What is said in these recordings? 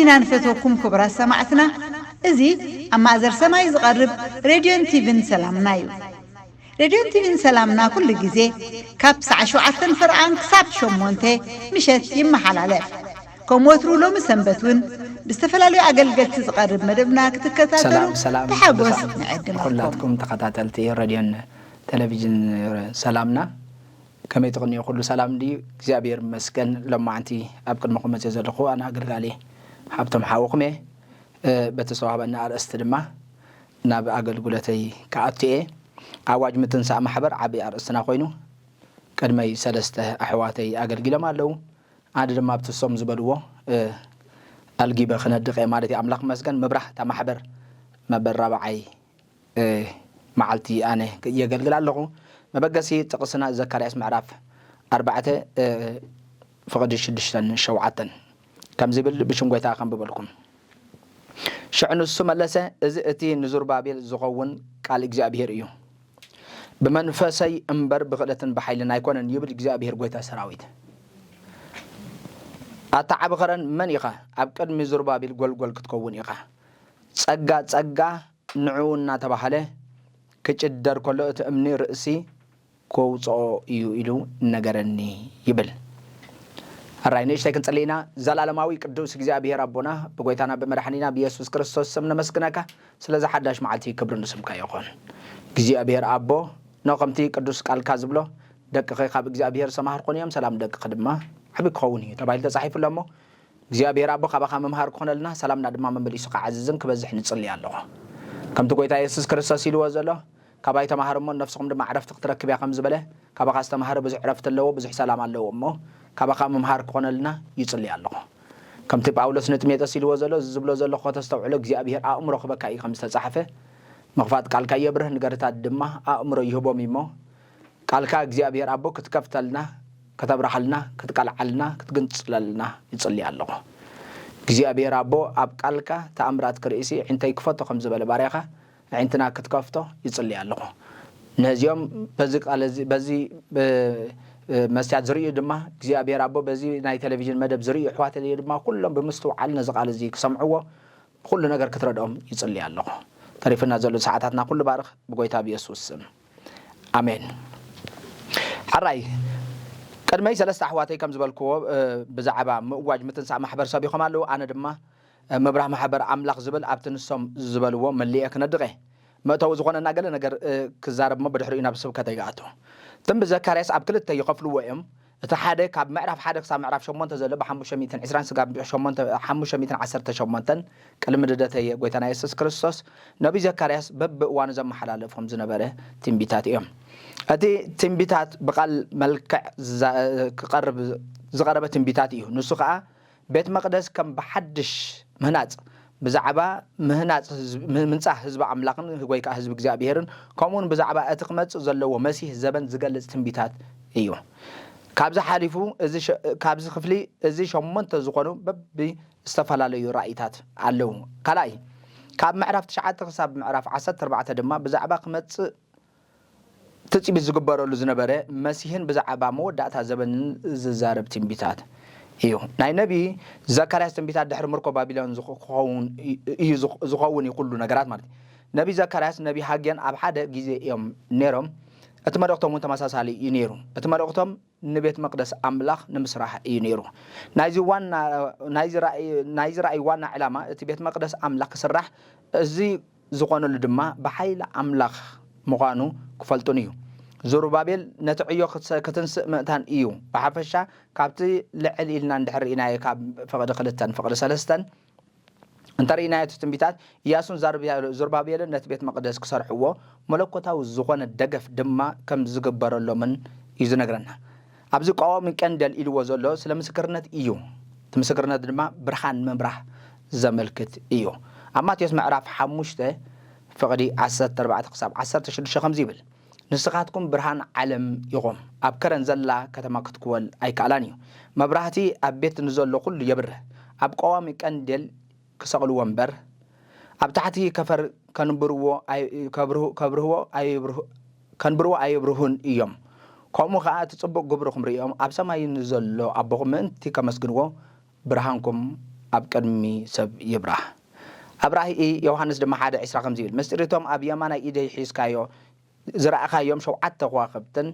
ኢና ንፈትወኩም ክቡራት ሰማዕትና። እዚ ኣብ ማእዘር ሰማይ ዝቐርብ ሬድዮን ቲቪን ሰላምና እዩ። ሬድዮን ቲቪን ሰላምና ኩሉ ግዜ ካብ ሰዓት ሸውዓተን ፍርቓን ክሳብ ሸሞንተ ምሸት ይመሓላለፍ። ከም ወትሩ ሎሚ ሰንበት እውን ብዝተፈላለዩ ኣገልገልቲ ዝቐርብ መደብና ክትከታተሉ ሰላም፣ ሰላም፣ ብሓጎስ ንዕድመኩም። ንኹላትኩም ተኸታተልቲ ሬድዮን ቴሌቪዥን ሰላምና፣ ከመይ ትቕንዩ? ኩሉ ሰላም ድዩ? እግዚኣብሔር ይመስገን። ሎማዕንቲ ኣብ ቅድመኹም መፅእ ዘለኹ ኣነ ኣገልጋሊ ሃብቶም ሓውኹም እየ። እ፣ በቲ ዝተዋህበኒ ኣርእስቲ ድማ ናብ ኣገልግሎተይ ክኣቱ እየ። ኣዋጅ ምትንሳእ ማሕበር ዓብዪ ኣርእስትና ኮይኑ፣ ቅድመይ ሰለስተ ኣሕዋተይ ኣገልጊሎም ኣለዉ። ኣነ ድማ ኣብቲ እሶም ዝበልዎ፣ እ፣ ኣልጊበ ክነድቕ እየ ማለት እዩ። ኣምላኽ ይመስገን። ምብራህ እታ ማሕበር መበል ራብዓይ፣ እ፣ መዓልቲ ኣነ የገልግል ኣለኹ። መበገሲ ጥቕስና ዘካርያስ ምዕራፍ ኣርባዕተ፣ እ፣ ፍቕዲ ሽዱሽተን ሸውዓተን ከምዚ ይብል፣ ብሽም ጎይታ ከንብበልኩም። ሽዑ ንሱ መለሰ፣ "እዚ እቲ ንዙርባቤል ዝኸውን ቃል እግዚኣብሄር እዩ። ብመንፈሰይ እምበር ብኽእለትን ብሓይልን ኣይኮነን፣ ይብል እግዚኣብሄር ጎይታ ሰራዊት። ኣታ ዓቢ ኸረን መን ኢኻ? ኣብ ቅድሚ ዙርባቤል ጐልጐል ክትከውን ኢኻ። ጸጋ፣ ጸጋ ንዕኡ እናተባህለ ክጭደር ከሎ፣ እቲ እምኒ ርእሲ ከውጽኦ እዩ" ኢሉ ነገረኒ ይብል። ሕራይ ንእሽተይ ክንጽሊ ኢና። ዘላለማዊ ቅዱስ እግዚኣብሔር ኣቦና፣ ብጎይታና ብመድሓኒና ብየሱስ ክርስቶስ ስም ነመስግነካ። ስለዚ ሓዳሽ መዓልቲ ክብሪ ንስምካ ይኹን። እግዚኣብሔር ኣቦ፣ ኖ ከምቲ ቅዱስ ቃልካ ዝብሎ፣ ደቅኺ ካብ እግዚኣብሔር ዝተማሃርኩን እዮም፣ ሰላም ደቅኺ ድማ ዓቢ ክኸውን እዩ ተባሂሉ ተጻሒፉ ኣሎ እሞ፣ እግዚኣብሔር ኣቦ ካባኻ ምምሃር ክኾነልና፣ ሰላምና ድማ መመሊሱ ክዓዝዝን ክበዝሕ ንጽሊ ኣለኹ። ከምቲ ጎይታ የሱስ ክርስቶስ ኢልዎ ዘሎ፣ "ካባይ ተማሃሩ እሞ ነፍስኹም ድማ ዕረፍቲ ክትረክብ እያ" ከም ዝበለ፣ ካባኻ ዝተማሃረ ብዙሕ ዕረፍቲ ኣለዎ፣ ብዙሕ ሰላም ኣለዎ እሞ፣ ካባኻ ምምሃር ክኾነልና ይጽሊ ኣለኹ። ከምቲ ጳውሎስ ንጢሞቴዎስ ኢልዎ ዘሎ፣ እዚ ዝብሎ ዘለኹ ከተስተውዕሎ እግዚኣብሔር ኣእምሮ ክበካ እዩ ከም ዝተጻሕፈ፣ ምኽፋት ቃልካ የብርህ፣ ንገርታት ድማ ኣእምሮ ይህቦም እዩ እሞ፣ ቃልካ እግዚኣብሔር ኣቦ ክትከፍተልና፣ ከተብርሃልና፣ ክትቃልዓልና፣ ክትግንጽለልና ይጽሊ ኣለኹ። እግዚኣብሔር ኣቦ ኣብ ቃልካ ተኣምራት ክርእሲ ዕንተይ ክፈቶ ከም ዝበለ ባርያኻ፣ ኣዒንትና ክትከፍቶ ይጽሊ ኣለኹ። ነዚኦም በዚ ቃል እዚ፣ በዚ፣ እ፣ እ፣ መስትያት ዝርእዩ ድማ እግዚኣብሔር ኣቦ፣ በዚ ናይ ቴሌቪዥን መደብ ዝርእዩ ኣሕዋተይ ድማ ኩሎም ብምስትውዓል ነዚ ቃል እዚ ክሰምዕዎ፣ ኩሉ ነገር ክትረድኦም ይጽሊ ኣለኹ። ተሪፍና ዘሎ ሰዓታትና ኩሉ ባርኽ ብጎይታ ብየሱስ ስም። ኣሜን። ሕራይ ቅድመይ ሰለስተ ኣሕዋተይ ከም ዝበልክዎ፣ እ፣ ብዛዕባ ምእዋጅ ምትንሳእ ማሕበር ሰቢኾም ኣለዉ። ኣነ ድማ፣ እ፣ ምብራህ ማሕበር ኣምላኽ ዝብል ኣብቲ ንሶም ዝበልዎ መሊኤ ክነድቕ እየ። መእተዊ ዝኾነና ገለ ነገር፣ እ፣ ክዛረብ እሞ ብድሕሪኡ ናብ ስብከተይ ክኣቱ። ትንቢት ዘካርያስ ኣብ ክልተ ይኸፍልዎ እዮም። እቲ ሓደ ካብ ምዕራፍ ሓደ ክሳብ ምዕራፍ ሸሞንተ ዘሎ ብሓሙሽተ ሚእትን ዕስራን ስጋብ ሸሞንተ፣ ሓሙሽተ ሚእትን ዓሰርተ ሸሞንተን ቅድሚ ልደተ ጎይታና የሱስ ክርስቶስ ነቢይ ዘካርያስ በብእዋኑ ዘመሓላለፎም ዝነበረ ትንቢታት እዮም። እቲ ትንቢታት ብቓል መልክዕ ዝዛ-፣ ክቐርብ ዝቐረበ ትንቢታት እዩ። ንሱ ኸኣ ቤት መቕደስ ከም ብሓድሽ ምህናጽ፣ ብዛዕባ ምህናጽ ህዝብ-፣ ም-፣ ምንጻህ ህዝቢ ኣምላኽን ወይ ከኣ ህዝቢ እግዚኣብሄርን፣ ከምኡውን ብዛዕባ እቲ ክመጽእ ዘለዎ መሲህ ዘበን ዝገልጽ ትንቢታት እዩ። ካብዚ ሓሊፉ፣ እዚ ሸ-፣ ካብዚ ክፍሊ እዚ ሸሞንተ ዝኾኑ በቢ ዝተፈላለዩ ራእይታት ኣለዉ። ካልኣይ፣ ካብ ምዕራፍ ትሽዓተ ክሳብ ምዕራፍ ዓሰርተ ኣርባዕተ ድማ ብዛዕባ ክመጽእ ትጽቢት ዝግበረሉ ዝነበረ መሲህን ብዛዕባ መወዳእታ ዘበንን ዝዛረብ ትንቢታት እዩ። ናይ ነቢ ዘካርያስ ትንቢታት ድሕሪ ምርኮ ባቢሎን ዝኽ-፣ ክኸውን እዩ፣ ዝኽ-፣ ዝኸውን እዩ ኩሉ ነገራት ማለት እዩ። ነቢ ዘካርያስ፣ ነቢ ሃጌን ኣብ ሓደ ግዜ እዮም ነይሮም። እቲ መልእኽቶም እውን ተመሳሳሊ እዩ ነይሩ። እቲ መልእኽቶም ንቤት መቕደስ ኣምላኽ ንምስራሕ እዩ ነይሩ። ናይዚ ዋና፣ ናይዚ ራእይ፣ ናይዚ ራእይ ዋና ዕላማ እቲ ቤት መቕደስ ኣምላኽ ክስራሕ፣ እዚ ዝኾነሉ ድማ ብሓይሊ ኣምላኽ ምዃኑ ክፈልጡን እዩ። ዙሩባቤል ነቲ ዕዮ ክትሰ-፣ ክትንስእ ምእንታን እዩ። ብሓፈሻ ካብቲ ልዕል ኢልና እንድሕር ርኢናዮ ካብ ፍቕዲ ክልተን ፍቕዲ ሰለስተን እንተርኢናዮ እቲ ትንቢታት፣ ኢያሱን ዛርብያ-፣ ዙሩባቤልን ነቲ ቤት መቕደስ ክሰርሕዎ መለኮታዊ ዝኾነ ደገፍ ድማ ከም ዝግበረሎምን እዩ ዝነግረና። ኣብዚ ቀዋሚ ቀንደል ኢልዎ ዘሎ ስለ ምስክርነት እዩ። እቲ ምስክርነት ድማ ብርሃን ምብራህ ዘመልክት እዩ። ኣብ ማቴዎስ ምዕራፍ ሓሙሽተ ፍቕዲ ዓሰርተ ኣርባዕተ ክሳብ ዓሰርተ ሽዱሽተ ከምዚ ይብል፣ "ንስኻትኩም ብርሃን ዓለም ኢኹም። ኣብ ከረን ዘላ ከተማ ክትክወል ኣይከኣላን እዩ። መብራህቲ ኣብ ቤት ንዘሎ ኩሉ የብርህ። ኣብ ቀዋሚ ቀንዴል ክሰቕልዎ እምበር፣ ኣብ ታሕቲ ከፈር ከንብርዎ ኣይ-፣ ከብርሁ-፣ ከብርህዎ ኣይብርሁ-፣ ከንብርዎ ኣይብርሁን እዮም። ከምኡ ኸኣ እቲ ጽቡቕ ግብርኹም ርእዮም ኣብ ሰማይ ንዘሎ ኣቦኹም ምእንቲ ከመስግንዎ ብርሃንኩም ኣብ ቅድሚ ሰብ ይብራህ። ኣብ ራእይ ዮሃንስ ድማ ሓደ ዕስራ ከምዚ ይብል፣ ምስጢር እቶም ኣብ የማናይ ኢደይ ሒዝካዮ ዝረኣኻዮም ሸውዓተ ከዋኽብትን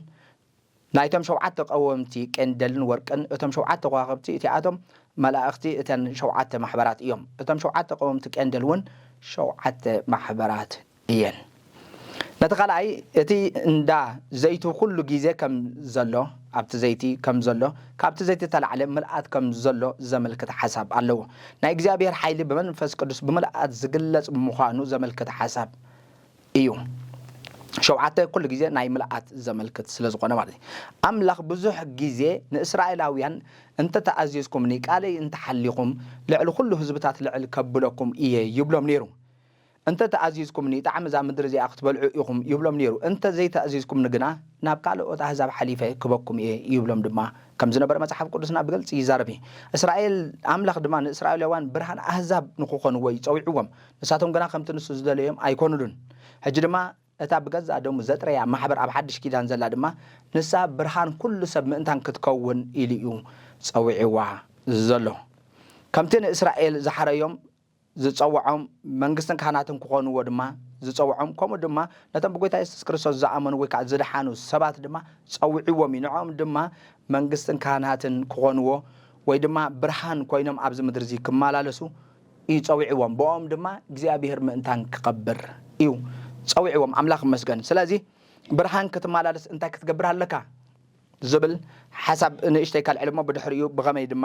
ናይቶም ሸውዓተ ቀወምቲ ቄንደልን ወርቅን፣ እቶም ሸውዓተ ከዋኽብቲ እቲኣቶም መላእኽቲ እተን ሸውዓተ ማሕበራት እዮም። እቶም ሸውዓተ ቀወምቲ ቄንደል እውን ሸውዓተ ማሕበራት እየን። ነቲ ካልኣይ፣ እቲ እንዳ ዘይቱ ኩሉ ግዜ ከም ዘሎ፣ ኣብቲ ዘይቲ ከም ዘሎ፣ ካብቲ ዘይቲ እተላዕለ ምልኣት ከም ዘሎ ዘመልክት ሓሳብ ኣለዎ። ናይ እግዚኣብሔር ሓይሊ ብመንፈስ ቅዱስ ብምልኣት ዝግለጽ ምዃኑ ዘመልክት ሓሳብ እዩ። ሸውዓተ ኩሉ ግዜ ናይ ምልኣት ዘመልክት ስለ ዝኾነ ማለት እዩ። ኣምላኽ ብዙሕ ግዜ ንእስራኤላውያን፣ "እንተ ተኣዚዝኩምኒ፣ ቃለይ እንተ ሓሊኹም፣ ልዕሊ ኩሉ ህዝብታት ልዕል ከብለኩም እየ" ይብሎም ነይሩ። "እንተ ተኣዚዝኩምኒ፣ ጣዕሚ እዛ ምድሪ እዚኣ ክትበልዑ ኢኹም" ይብሎም ነይሩ። "እንተ ዘይተኣዚዝኩምኒ ግና፣ ናብ ካልኦት ኣህዛብ ሓሊፈ ክበኩም እየ" ይብሎም ድማ ከም ዝነበረ መጽሓፍ ቅዱስና ብግልጺ ይዛረብ እዩ። እስራኤል፣ ኣምላኽ ድማ ንእስራኤላውያን ብርሃን ኣህዛብ ንኽኾንዎ እዩ ጸዊዕዎም። ንሳቶም ግና ከምቲ ንሱ ዝደለዮም ኣይኮኑሉን። ሕጂ ድማ እታ ብገዛእ ደሙ ዘጥረያ ማሕበር ኣብ ሓድሽ ኪዳን ዘላ ድማ ንሳ ብርሃን ኩሉ ሰብ ምእንታን ክትከውን ኢሉ እዩ ጸዊዕዋ ዘሎ። ከምቲ ንእስራኤል ዝሓረዮም ዝጸውዖም መንግስትን ካህናትን ክኾንዎ ድማ ዝጸውዖም፣ ከምኡ ድማ ነቶም ብጎይታ የሱስ ክርስቶስ ዝኣመኑ ወይ ከኣ ዝደሓኑ ሰባት ድማ ጸዊዕዎም እዩ። ንዕኦም ድማ መንግስትን ካህናትን ክኾንዎ ወይ ድማ ብርሃን ኮይኖም ኣብዚ ምድሪ እዚ ክመላለሱ እዩ ጸዊዕዎም። ብኦም ድማ እግዚኣብሔር ምእንታን ክኸብር እዩ ጸዊዕዎም። ኣምላኽ ይመስገን። ስለዚ ብርሃን ክትመላለስ እንታይ ክትገብር ኣለካ? ዝብል ሓሳብ ንእሽተይ ከልዕል እሞ ብድሕሪኡ ብኸመይ ድማ፣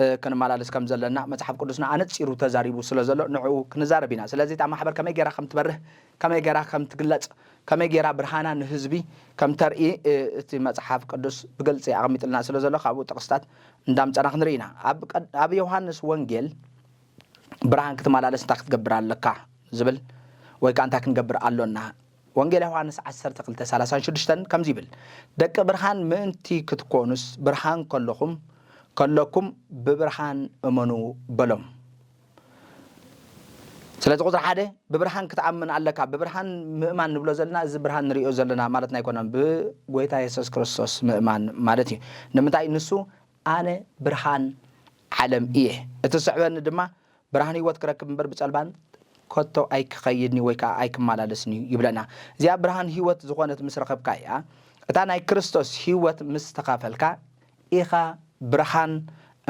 እ፣ ክንመላለስ ከም ዘለና መጽሓፍ ቅዱስና ኣነጺሩ ተዛሪቡ ስለ ዘሎ ንዕኡ ክንዛረብ ኢና። ስለዚ እታ ማሕበር ከመይ ገይራ ከም ትበርህ፣ ከመይ ገይራ ከም ትግለጽ፣ ከመይ ገይራ ብርሃና ንህዝቢ ከም ተርኢ፣ እ፣ እቲ መጽሓፍ ቅዱስ ብግልጺ ኣቐሚጥልና ስለ ዘሎ ካብኡ ጥቕስታት እንዳምጸና ክንርኢ ኢና። ኣብ ቀድ-፣ ኣብ ዮሃንስ ወንጌል ብርሃን ክትመላለስ እንታይ ክትገብር ኣለካ ዝብል ወይ ከኣ እንታይ ክንገብር ኣሎና? ወንጌል ዮሃንስ ዓሰርተ ክልተ ሰላሳን ሽዱሽተን ከምዚ ይብል፣ "ደቂ ብርሃን ምእንቲ ክትኮኑስ ብርሃን ከለኹም፣ ከለኩም ብብርሃን እመኑ" በሎም። ስለዚ ቁጽሪ ሓደ ብብርሃን ክትኣምን ኣለካ። ብብርሃን ምእማን ንብሎ ዘለና እዚ ብርሃን ንርእዮ ዘለና ማለትና ኣይኮነን። ብጎይታ የሱስ ክርስቶስ ምእማን ማለት እዩ። ንምንታይ? ንሱ "ኣነ ብርሃን ዓለም እየ። እቲ ዝስዕበኒ ድማ ብርሃን ህይወት ክረክብ እምበር ብጸልማት ከቶ ኣይክኸይድን እዩ ወይ ከኣ ኣይክመላለስን እዩ" ይብለና። እዚኣ ብርሃን ህይወት ዝኾነት ምስ ረኸብካ እያ። እታ ናይ ክርስቶስ ህይወት ምስ ተኻፈልካ ኢኻ ብርሃን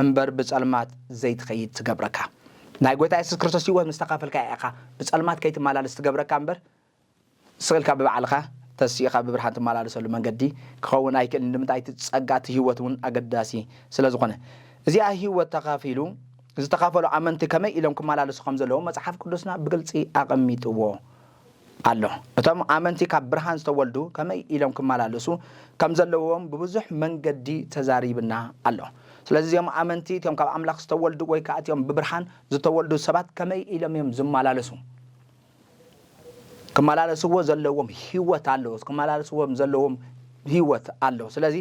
እምበር ብጸልማት ዘይትኸይድ ትገብረካ። ናይ ጎይታ የሱስ ክርስቶስ ህይወት ምስ ተኻፈልካ እያ ኢኻ ብጸልማት ከይትመላለስ ትገብረካ እምበር ስቕ ኢልካ ብባዕልኻ ተሲእኻ ብብርሃን ትመላለሰሉ መንገዲ ክኸውን ኣይክእልን። ንምንታይ? እቲ ጸጋ እቲ ህይወት እውን ኣገዳሲ ስለ ዝኾነ። እዚኣ ህይወት ተኻፊሉ ዝተኻፈሉ ኣመንቲ ከመይ ኢሎም ክመላለሱ ከም ዘለዎም መጽሓፍ ቅዱስና ብግልጺ ኣቐሚጥዎ ኣሎ። እቶም ኣመንቲ ካብ ብርሃን ዝተወልዱ ከመይ ኢሎም ክመላለሱ ከም ዘለዎም ብብዙሕ መንገዲ ተዛሪብና ኣሎ። ስለዚ እዚኦም ኣመንቲ እቲኦም ካብ ኣምላኽ ዝተወልዱ ወይ ከኣ እቲኦም ብብርሃን ዝተወልዱ ሰባት ከመይ ኢሎም እዮም ዝመላለሱ? ክመላለስዎ ዘለዎም ህይወት ኣሎ። ክመላለስዎም ዘለዎም ህይወት ኣሎ። ስለዚ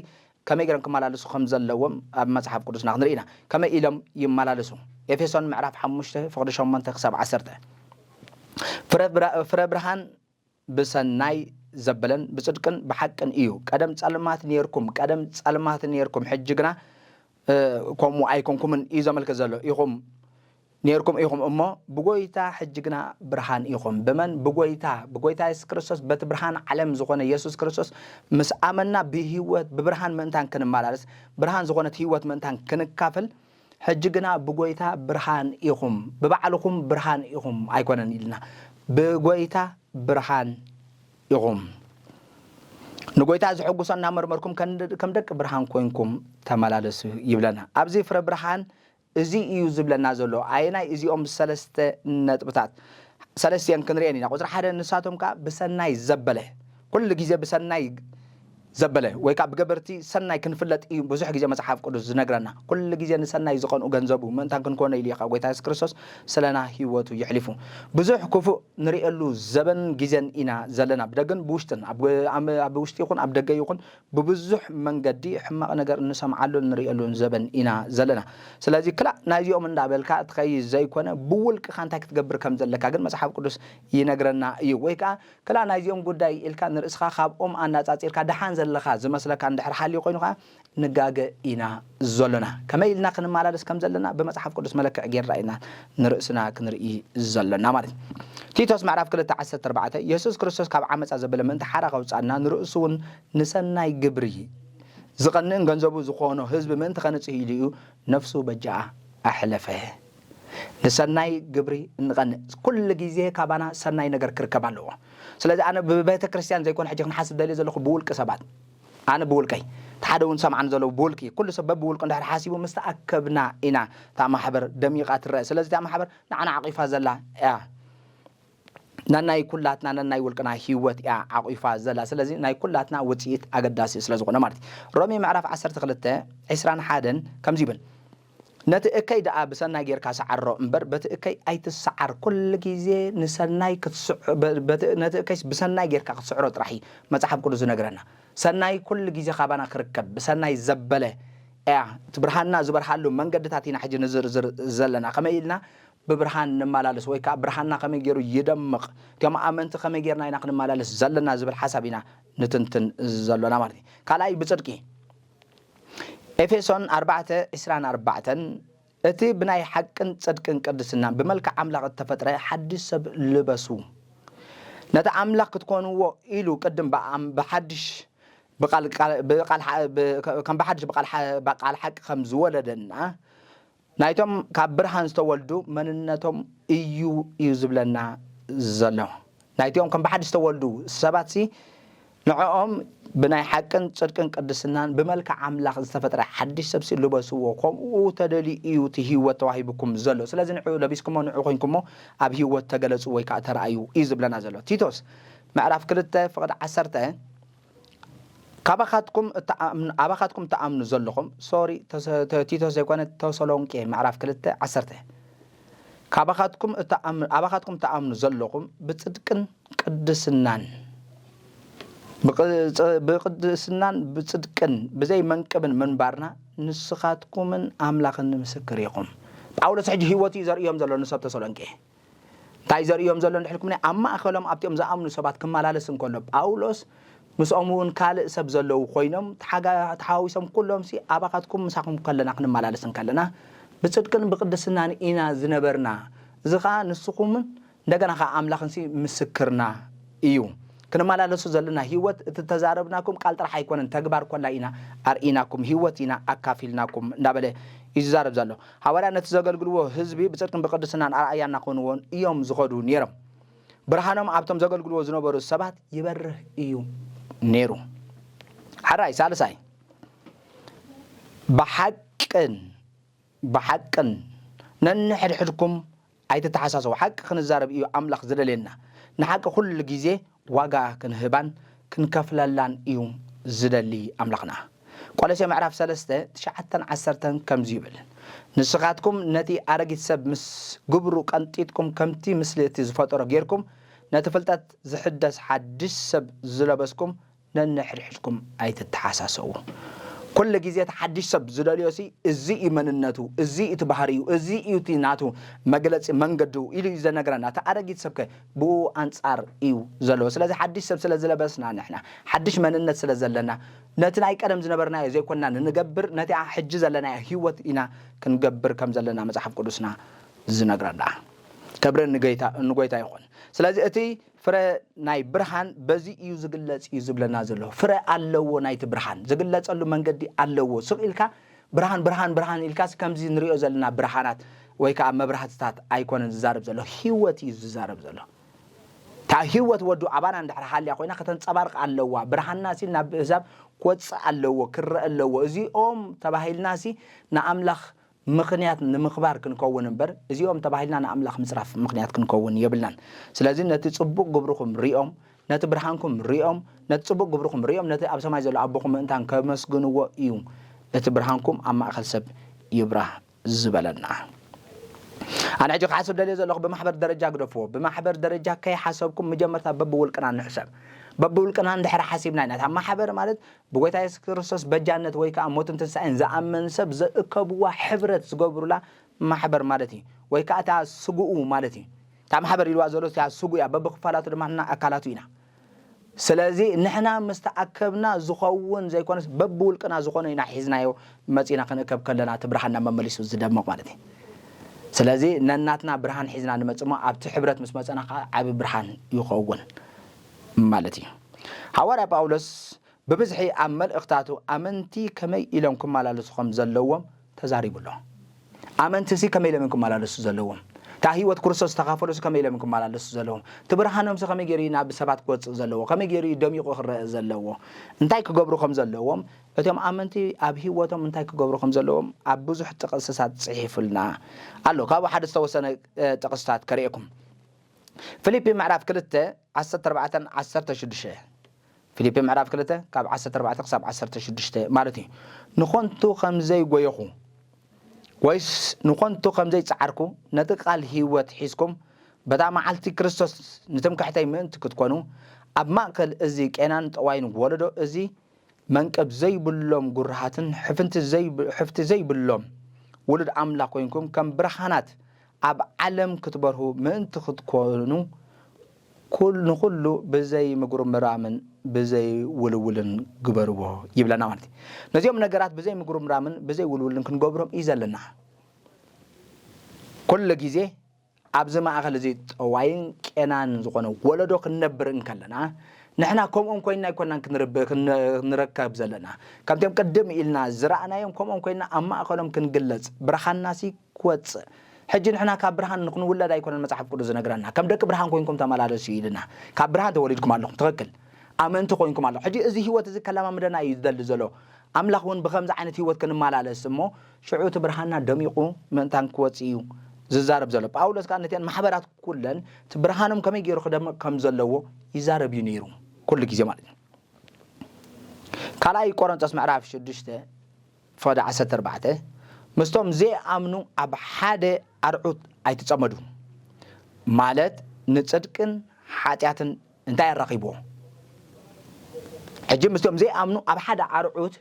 ከመይ ገይሮም ክመላለሱ ከም ዘለዎም ኣብ መጽሓፍ ቅዱስና ክንርኢ ኢና። ከመይ ኢሎም ይመላለሱ? ኤፌሶን ምዕራፍ ሓሙሽተ ፍቕዲ ሸሞንተ ክሳብ ዓሰርተ። ፍረ ብራ-፣ ፍረ ብርሃን ብሰናይ ዘበለን ብጽድቅን ብሓቅን እዩ። ቀደም ጸልማት ኔርኩም፣ ቀደም ጸልማት ኔርኩም፣ ሕጂ ግና፣ እ፣ ከምኡ ኣይኮንኩምን እዩ ዘመልክት ዘሎ። ኢኹም ኔርኩም ኢኹም እሞ፣ ብጎይታ ሕጂ ግና ብርሃን ኢኹም። ብመን? ብጎይታ። ብጎይታ የሱስ ክርስቶስ፣ በቲ ብርሃን ዓለም ዝኾነ የሱስ ክርስቶስ ምስ ኣመንና ብህይወት፣ ብብርሃን ምእንታን ክንመላለስ፣ ብርሃን ዝኾነት ህይወት ምእንታን ክንካፈል፣ ሕጂ ግና ብጎይታ ብርሃን ኢኹም። ብባዕልኹም ብርሃን ኢኹም ኣይኮነን ኢልና። ብጎይታ ብርሃን ኢኹም። ንጎይታ ዝሕጉሶ እናመርመርኩም ከም፣ ከም ደቂ ብርሃን ኮይንኩም ተመላለሱ ይብለና። ኣብዚ ፍረ ብርሃን እዚ እዩ ዝብለና ዘሎ። ኣየናይ? እዚኦም ሰለስተ ነጥብታት፣ ሰለስቲአን ክንሪአን ኢና። ቁጽሪ ሓደ፣ ንሳቶም ከኣ ብሰናይ ዘበለ፣ ኩሉ ግዜ ብሰናይ ዘበለ ወይ ከኣ ብገበርቲ ሰናይ ክንፍለጥ እዩ ብዙሕ ግዜ መጽሓፍ ቅዱስ ዝነግረና። ኩሉ ግዜ ንሰናይ ዝቐንኡ ገንዘቡ ምእንታን ክንኮኖ ኢሉ እዩ ከኣ ጎይታ የሱስ ክርስቶስ ስለና ህይወቱ የሕሊፉ። ብዙሕ ክፉእ ንርእየሉ ዘበን ግዜን ኢና ዘለና። ብደገን ብውሽጥን፣ ኣብ፣ ኣብ፣ ኣብ ውሽጢ ይኹን ኣብ ደገ ይኹን ብብዙሕ መንገዲ ሕማቕ ነገር እንሰምዓሉን ንርእየሉን ዘበን ኢና ዘለና። ስለዚ ክላእ ናይዚኦም እንዳበልካ ትኸይድ ዘይኮነ፣ ብውልቅኻ እንታይ ክትገብር ከም ዘለካ ግን መጽሓፍ ቅዱስ ይነግረና እዩ። ወይ ከኣ ክላእ ናይዚኦም ጉዳይ ኢልካ ንርእስኻ ካብኦም ኣነጻጺርካ ደሓን ዘላ ዘለኻ ዝመስለካ እንድሕር ሓልዩ ኮይኑ ከኣ ንጋገ ኢና ዘሎና። ከመይ ኢልና ክንመላለስ ከም ዘለና ብመጽሓፍ ቅዱስ መለክዒ ጌርና ኢና ንርእስና ክንርኢ ዘሎና ማለት እዩ። ቲቶስ ምዕራፍ ክልተ ዓሰርተ ኣርባዕተ፣ የሱስ ክርስቶስ ካብ ዓመጻ ዘበለ ምእንቲ ሓራ ከውጽኣና ንርእሱ እውን ንሰናይ ግብሪ ዝቐንእን ገንዘቡ ዝኾኖ ህዝቢ ምእንቲ ከንጽህ ኢሉ እዩ ነፍሱ በጃኣ ኣሕለፈ። ንሰናይ ግብሪ እንቐንእ ኩሉ ግዜ ካባና ሰናይ ነገር ክርከብ ኣለዎ። ስለዚ ኣነ ብቤተ ክርስቲያን ዘይኮነ ሕጂ ክንሓስብ ደልየ ዘለኹ ብውልቂ ሰባት ኣነ ብውልቀይ እቲ ሓደ እውን ሰምዓን ዘለዉ ብውልቂ ኩሉ ሰብ በብውልቁ እንድሕር ሓሲቡ ምስ ተኣከብና ኢና እታ ማሕበር ደሚቓ ትረአ። ስለዚ እታ ማሕበር ንዓና ዓቒፋ ዘላ እያ። ነናይ ኩላትና ነናይ ውልቅና ህይወት እያ ዓቒፋ ዘላ። ስለዚ ናይ ኩላትና ውፅኢት ኣገዳሲ ስለ ዝኾነ ማለት እዩ። ሮሜ ምዕራፍ ዓሰርተ ክልተ ዕስራን ሓደን ከምዚ ይብል፣ ነቲ እከይ ደኣ ብሰናይ ጌርካ ሰዓሮ እምበር በቲ እከይ ኣይትሰዓር። ኩሉ ግዜ ንሰናይ ክትስዕ- በ- በቲ- ነቲ እከይስ ብሰናይ ጌርካ ክትስዕሮ ጥራሕ እዩ መጽሓፍ ቅዱስ ዝነግረና። ሰናይ ኩሉ ግዜ ካባና ክርከብ ብሰናይ ዘበለ እያ። እቲ ብርሃንና ዝበርሃሉ መንገድታት ኢና ሕጂ ንዝርዝር ዘለና። ከመይ ኢልና ብብርሃን ንመላለስ ወይ ከዓ ብርሃንና ከመይ ገይሩ ይደምቕ፣ እቶም ኣመንቲ ከመይ ጌርና ኢና ክንመላለስ ዘለና ዝብል ሓሳብ ኢና ንትንትን ዘሎና ማለት እዩ። ካልኣይ ብጽድቂ ኤፌሶን ኣርባዕተ ዕስራን ኣርባዕተን እቲ ብናይ ሓቅን ጽድቅን ቅድስናን ብመልክዕ ኣምላኽ እተፈጥረ ሓድሽ ሰብ ልበሱ። ነቲ ኣምላኽ ክትኮንዎ ኢሉ ቅድም ብኣም- ብሓድሽ ብቃል- ቃል- ብቃል ሓ- ብ- ከም ብሓድሽ ብቃል ሓ- ብቃል ሓቂ ከም ዝወለደና ናይቶም ካብ ብርሃን ዝተወልዱ መንነቶም እዩ እዩ ዝብለና ዘሎ። ናይቶም ከም ብሓድሽ ዝተወልዱ ሰባት ሲ ንዕኦም ብናይ ሓቅን ጽድቅን ቅድስናን ብመልክዕ ኣምላኽ ዝተፈጥረ ሓድሽ ሰብ ሲ ልበስዎ፣ ከምኡ ተደልዩ እዩ እቲ ህይወት ተዋሂቡኩም ዘሎ። ስለዚ ንዑ ለቢስኩሞ፣ ንዑ ኮይንኩሞ ኣብ ህይወት ተገለጹ ወይ ከዓ ተረኣዩ እዩ ዝብለና ዘሎ። ቲቶስ ምዕራፍ ክልተ ፍቕዲ ዓሰርተ ካባኻትኩም እትኣምኑ ኣባኻትኩም ትኣምኑ ዘለኹም ሶሪ ተሰ- ተ- ቲቶስ ዘይኮነ ተሰሎንቄ ምዕራፍ ክልተ ዓሰርተ ካባኻትኩም እትኣም- ኣባኻትኩም ትኣምኑ ዘለኹም ብጽድቅን ቅድስናን ብቅ- ጽ- ብቅድስናን ብጽድቅን ብዘይ መንቅብን ምንባርና ንስኻትኩምን ኣምላኽን ምስክር ኢኹም። ጳውሎስ ሕጂ ህይወት እዩ ዘርእዮም ዘሎ ንሰብ ተሰሎንቄ። እንታይ ዘርእዮም ዘሎ እንድሕልኩም ኣብ ማእኸሎም ኣብቲኦም ዝኣምኑ ሰባት ክመላለስ እንከሎ ጳውሎስ ምስኦም እውን ካልእ ሰብ ዘለዉ ኮይኖም ተሓጋ- ተሓዋዊሶም ኩሎም ሲ ኣባኻትኩም ምሳኹም ከለና ክንመላለስ እንከለና ብጽድቅን ብቅድስናን ኢና ዝነበርና፣ እዚ ኸዓ ንስኹምን እንደገና ኸዓ ኣምላኽን ሲ ምስክርና እዩ። ክንመላለሱ ዘለና ህይወት እቲ ተዛረብናኩም ቃል ጥራሕ ኣይኮነን፣ ተግባር ኮላ ኢና ኣርኢናኩም፣ ህይወት ኢና ኣካፊልናኩም እንዳበለ እዩ ዝዛረብ ዘሎ። ሃዋርያ ነቲ ዘገልግልዎ ህዝቢ ብጽድቅን ብቅድስናን ኣርኣያ እናኾንዎን እዮም ዝኸዱ ነይሮም። ብርሃኖም ኣብቶም ዘገልግልዎ ዝነበሩ ሰባት ይበርህ እዩ ነይሩ። ሓራይ ሳልሳይ ብሓቅን ብሓቅን ነንሕድሕድኩም ኣይትተሓሳሰቡ። ሓቂ ክንዛረብ እዩ ኣምላኽ ዝደልየና። ንሓቂ ኩሉ ግዜ ዋጋ ክንህባን ክንከፍለላን እዩ ዝደሊ ኣምላኽና። ቆሎሴ ምዕራፍ ሰለስተ ትሽዓተን ዓሰርተን ከምዚ ይብል፣ ንስኻትኩም ነቲ ኣረጊት ሰብ ምስ ግብሩ ቀንጢጥኩም ከምቲ ምስሊ እቲ ዝፈጠሮ ጌርኩም ነቲ ፍልጠት ዝሕደስ ሓድሽ ሰብ ዝለበስኩም ነንሕድሕድኩም ኣይትተሓሳሰቡ። ኩሉ ግዜ እቲ ሓድሽ ሰብ ዝደልዮ ሲ እዚ እዩ መንነቱ፣ እዚ እዩ እቲ ባህሪኡ፣ እዚ እዩ እቲ ናቱ መግለፂ መንገዱ ኢሉ እዩ ዘነግረና። እቲ ኣረጊት ሰብከ ብኡ ኣንፃር እዩ ዘለዎ። ስለዚ ሓድሽ ሰብ ስለ ዝለበስና ንሕና ሓድሽ መንነት ስለ ዘለና ነቲ ናይ ቀደም ዝነበርናዮ ዘይኮንና ንንገብር ነቲ ሕጂ ዘለናዮ ህይወት ኢና ክንገብር ከም ዘለና መፅሓፍ ቅዱስና ዝነግረና። ክብሪ ንጌታ ንጎይታ ይኹን። ስለዚ እቲ ፍረ ናይ ብርሃን በዚ እዩ ዝግለጽ እዩ ዝብለና ዘሎ። ፍረ ኣለዎ ናይቲ ብርሃን ዝግለጸሉ መንገዲ ኣለዎ። ስቕ ኢልካ ብርሃን ብርሃን ብርሃን ኢልካስ ከምዚ ንሪኦ ዘለና ብርሃናት ወይ ከዓ መብራህትታት ኣይኮነን ዝዛረብ ዘሎ፣ ህይወት እዩ ዝዛረብ ዘሎ። እታ ህይወት ወዱ ኣባና እንድሕር ሃልያ ኮይና ከተንጸባርቕ ኣለዋ። ብርሃንና ሲ ናብ ህዛብ ክወጽእ ኣለዎ፣ ክረአ ኣለዎ። እዚኦም ተባሂልና ሲ ንኣምላኽ ምኽንያት ንምኽባር ክንከውን እምበር እዚኦም ተባሂልና ንኣምላኽ ምጽራፍ ምኽንያት ክንከውን የብልናን። ስለዚ ነቲ ጽቡቕ ግብርኹም ሪኦም፣ ነቲ ብርሃንኩም ሪኦም፣ ነቲ ጽቡቕ ግብርኹም ሪኦም ነቲ ኣብ ሰማይ ዘሎ ኣቦኹም ምእንታን ከመስግንዎ እዩ እቲ ብርሃንኩም ኣብ ማእከል ሰብ ይብራህ ዝበለና። ኣነ ሕጂ ክሓስብ ደልየ ዘለኹ ብማሕበር ደረጃ ግደፍዎ። ብማሕበር ደረጃ ከይሓሰብኩም መጀመርታ በብውልቅና ንሕሰብ። በብውልቅና እንድሕር ሓሲብና ኢና እታ ማሕበር ማለት ብጎይታ የሱስ ክርስቶስ በጃነት ወይ ከዓ ሞትን ትንሳኤን ዝኣምን ሰብ ዘእከብዋ ሕብረት ዝገብሩላ ማሕበር ማለት እዩ። ወይ ከዓ እታ ስግኡ ማለት እዩ። እታ ማሕበር ኢልዋ ዘሎ እታ ስጉ እያ። በብክፋላቱ ድማ ንሕና ኣካላቱ ኢና። ስለዚ ንሕና ምስ ተኣከብና ዝኸውን ዘይኮነስ በብውልቅና ዝኾነ ኢና ሒዝናዮ መጺና ክንእከብ ከለና እቲ ብርሃንና መመሊሱ ዝደምቕ ማለት እዩ። ስለዚ ነናትና ብርሃን ሒዝና ንመጽእ እሞ ኣብቲ ሕብረት ምስ መጸና ከዓ ዓቢ ብርሃን ይኸውን ማለት እዩ። ሃዋርያ ጳውሎስ ብብዝሒ ኣብ መልእኽታቱ ኣመንቲ ከመይ ኢሎም ክመላለሱ ከም ዘለዎም ተዛሪቡ ኣሎ። ኣመንትሲ ከመይ ኢሎም እዮም ክመላለሱ ዘለዎም? እታ ህይወት ክርስቶስ ዝተኻፈሉሲ ከመይ ኢሎም እዮም ክመላለሱ ዘለዎም? እቲ ብርሃኖምሲ ከመይ ገይሩ እዩ ናብ ሰባት ክወጽእ ዘለዎ? ከመይ ገይሩ እዩ ደሚቑ ክረአ ዘለዎ? እንታይ ክገብሩ ከም ዘለዎም፣ እቶም ኣመንቲ ኣብ ህይወቶም እንታይ ክገብሩ ከም ዘለዎም ኣብ ብዙሕ ጥቕስታት ጽሒፉልና ኣሎ። ካብኡ ሓደ ዝተወሰነ፣ እ፣ ጥቕስታት ከርእየኩም። ፊልፒ ምዕራፍ ክልተ ዓሰርተ ኣርባዕተን ዓሰርተ ሽዱሽተ። ፊልፒ ምዕራፍ ክልተ ካብ ዓሰርተ ኣርባዕተ ክሳብ ዓሰርተ ሽዱሽተ ማለት እዩ። ንኾንቱ ከም ዘይጎየኹ ወይስ ንኾንቱ ከም ዘይጸዓርኩ ነቲ ቃል ህይወት ሒዝኩም በታ መዓልቲ ክርስቶስ ንትምክሕተይ ምእንቲ ክትኮኑ ኣብ ማእከል እዚ ቄናን ጠዋይን ወለዶ እዚ መንቀብ ዘይብሎም ጉርሃትን ሕፍንቲ ዘይብ-፣ ሕፍቲ ዘይብሎም ውሉድ ኣምላኽ ኮይንኩም ከም ብርሃናት ኣብ ዓለም ክትበርሁ ምእንቲ ክትኮኑ ኩል-፣ ንኹሉ ብዘይ ምጉርምራምን ብዘይ ውልውልን ግበርዎ ይብለና ማለት እዩ። ነዚኦም ነገራት ብዘይ ምጉርምራምን ብዘይ ውልውልን ክንገብሮም እዩ ዘለና። ኩሉ ግዜ ኣብዚ ማእከል እዚ ጠዋይን ቄናን ዝኾነ ወለዶ ክንነብር እንከለና፣ ንሕና ከምኦም ኮይንና ኣይኮናን ክንርብ-፣ ክን-፣ ክንረከብ ዘለና። ከምቲኦም ቅድም ኢልና ዝረኣናዮም ከምኦም ኮይንና ኣብ ማእከሎም ክንግለጽ፣ ብርሃንናሲ ክወጽእ። ሕጂ ንሕና ካብ ብርሃን ንክንውለድ ኣይኮነን መጽሓፍ ቅዱስ ዝነግረና። ከም ደቂ ብርሃን ኮይንኩም ተመላለሱ እዩ ኢልና። ካብ ብርሃን ተወሊድኩም ኣለኹም፣ ትኽክል። ኣመንቲ ኮይንኩም ኣለኹም። ሕጂ እዚ ህይወት እዚ ከለማምደና እዩ ዝደሊ ዘሎ። ኣምላኽ እውን ብኸምዚ ዓይነት ህይወት ክንመላለስ እሞ፣ ሽዑ እቲ ብርሃንና ደሚቑ ምእንታን ክወጽእ እዩ ዝዛረብ ዘሎ። ጳውሎስ ከኣ ነቲአን ማሕበራት ኩለን እቲ ብርሃኖም ከመይ ገይሩ ክደምቕ ከም ዘለዎ ይዛረብ እዩ ነይሩ፣ ኩሉ ግዜ ማለት እዩ። ካልኣይ ቆሮንቶስ ምዕራፍ ሽዱሽተ ፍቕዲ ዓሰርተ ኣርባዕተ፣ ምስቶም ዘይኣምኑ ኣብ ሓደ ኣርዑት ኣይትጸመዱ፣ ማለት ንጽድቅን ሓጢኣትን እንታይ ኣራኺብዎ? ሕጂ ምስቶም ዘይኣምኑ ኣብ ሓደ ኣርዑት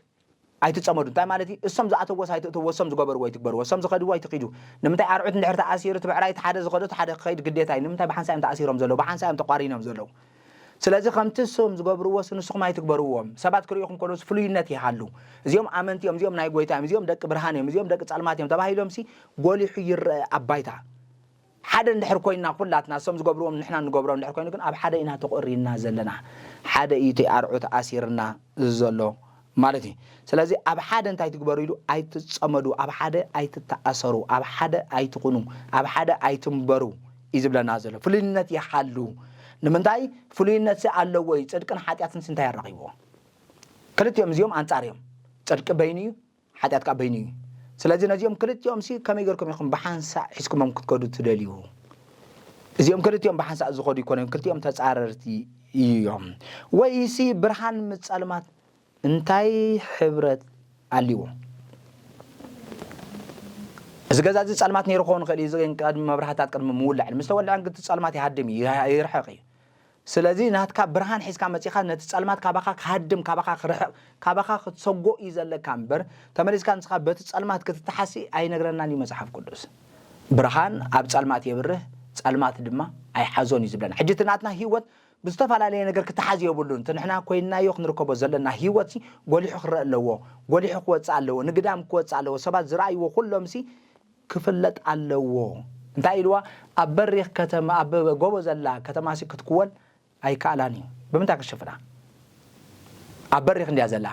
ኣይትጸመዱ። እንታይ ማለት እዩ? እሶም ዝኣተውዎስ ኣይትእተውዎ፣ እሶም ዝገበርዎ ኣይትግበርዎ፣ እሶም ዝኸድዎ ኣይትኺዱ። ንምንታይ ኣርዑት እንድሕር ተኣሲሩ፣ እቲ ብዕራይ እቲ ሓደ ዝኸዶ፣ እቲ ሓደ ክኸይድ ግዴታ እዩ። ንምንታይ ብሓንሳእ እዮም ተኣሲሮም ዘለዉ? ብሓንሳእ እዮም ተቋሪኖም ዘለዉ። ስለዚ ከምቲ እሶም ዝገብርዎስ ንስኹም ኣይትግበርዎም። ሰባት ክርእዩኹም ከለውስ ፍሉይነት ይሃሉ። እዚኦም ኣመንቲ እዮም፣ እዚኦም ናይ ጎይታ እዮም፣ እዚኦም ደቂ ብርሃን እዮም፣ እዚኦም ደቂ ጸልማት እዮም ተባሂሎምሲ ጎሊሑ ይረአ ኣብ ባይታ። ሓደ እንድሕር ኮይንና ኩላትና፣ እሶም ዝገብርዎም ንሕና ንገብሮም እንድሕር ኮይኑ ግን ኣብ ሓደ ኢና ተቖሪንና ዘለና። ሓደ እዩ እቲ ኣርዑት ኣሲርና ዘሎ ማለት እዩ። ስለዚ ኣብ ሓደ እንታይ ትግበሩ ኢሉ፣ ኣይትጸመዱ፣ ኣብ ሓደ ኣይትተኣሰሩ፣ ኣብ ሓደ ኣይትኹኑ፣ ኣብ ሓደ ኣይትንበሩ እዩ ዝብለና ዘሎ። ፍሉይነት ይሓሉ። ንምንታይ? ፍሉይነትሲ ኣለዎ እዩ። ጽድቅን ሓጢኣትንሲ እንታይ ኣራኺብዎ? ክልቲኦም እዚኦም ኣንጻር እዮም። ጽድቂ በይኑ እዩ፣ ሓጢኣት ከኣ በይኑ እዩ። ስለዚ ነዚኦም ክልቲኦም ሲ ከመይ ጌርኩም ኢኹም ብሓንሳእ ሒዝኩሞም ክትከዱ ትደልዩ? እዚኦም ክልቲኦም ብሓንሳእ ዝኸዱ ይኮነን፣ ክልቲኦም ተጻረርቲ እዮም። ወይሲ ብርሃን ምስ ጸልማት እንታይ ሕብረት ኣልዎ? እዚ ገዛ እዚ ጸልማት ነይሩ ክኸውን ይኽእል እዩ። እዚ ቅድሚ መብራህታት ቅድሚ ምውላዕ፣ ምስ ተወልዐ ግን እቲ ጸልማት ይሃድም እዩ፣ ይርሕቕ እዩ። ስለዚ ናትካ ብርሃን ሒዝካ መጺኻ ነቲ ጸልማት ካባኻ ክሃድም፣ ካባኻ ክርሕቕ፣ ካባኻ ክትሰጎ እዩ ዘለካ እምበር፣ ተመሊስካ ንስኻ በቲ ጸልማት ክትተሓሲ ኣይነግረናን እዩ መጽሓፍ ቅዱስ። ብርሃን ኣብ ጸልማት የብርህ፣ ጸልማት ድማ ኣይሓዞን እዩ ዝብለና። ሕጂ እቲ ናትና ህይወት ብዝተፈላለየ ነገር ክተሓዝ የብሉን። እቲ ንሕና ኮይንናዮ ክንርከቦ ዘለና ህይወትሲ ጎሊሑ ክረአ ኣለዎ፣ ጎሊሑ ክወጽእ ኣለዎ፣ ንግዳም ክወጽእ ኣለዎ። ሰባት ዝረኣይዎ ኩሎምሲ ክፍለጥ ኣለዎ። እንታይ ኢልዋ? ኣብ በሪኽ ከተማ፣ ኣብ ጎቦ ዘላ ከተማሲ ክትክወል ኣይከኣላን እዩ። ብምንታይ ክትሽፍና? ኣብ በሪኽ እንድያ ዘላ።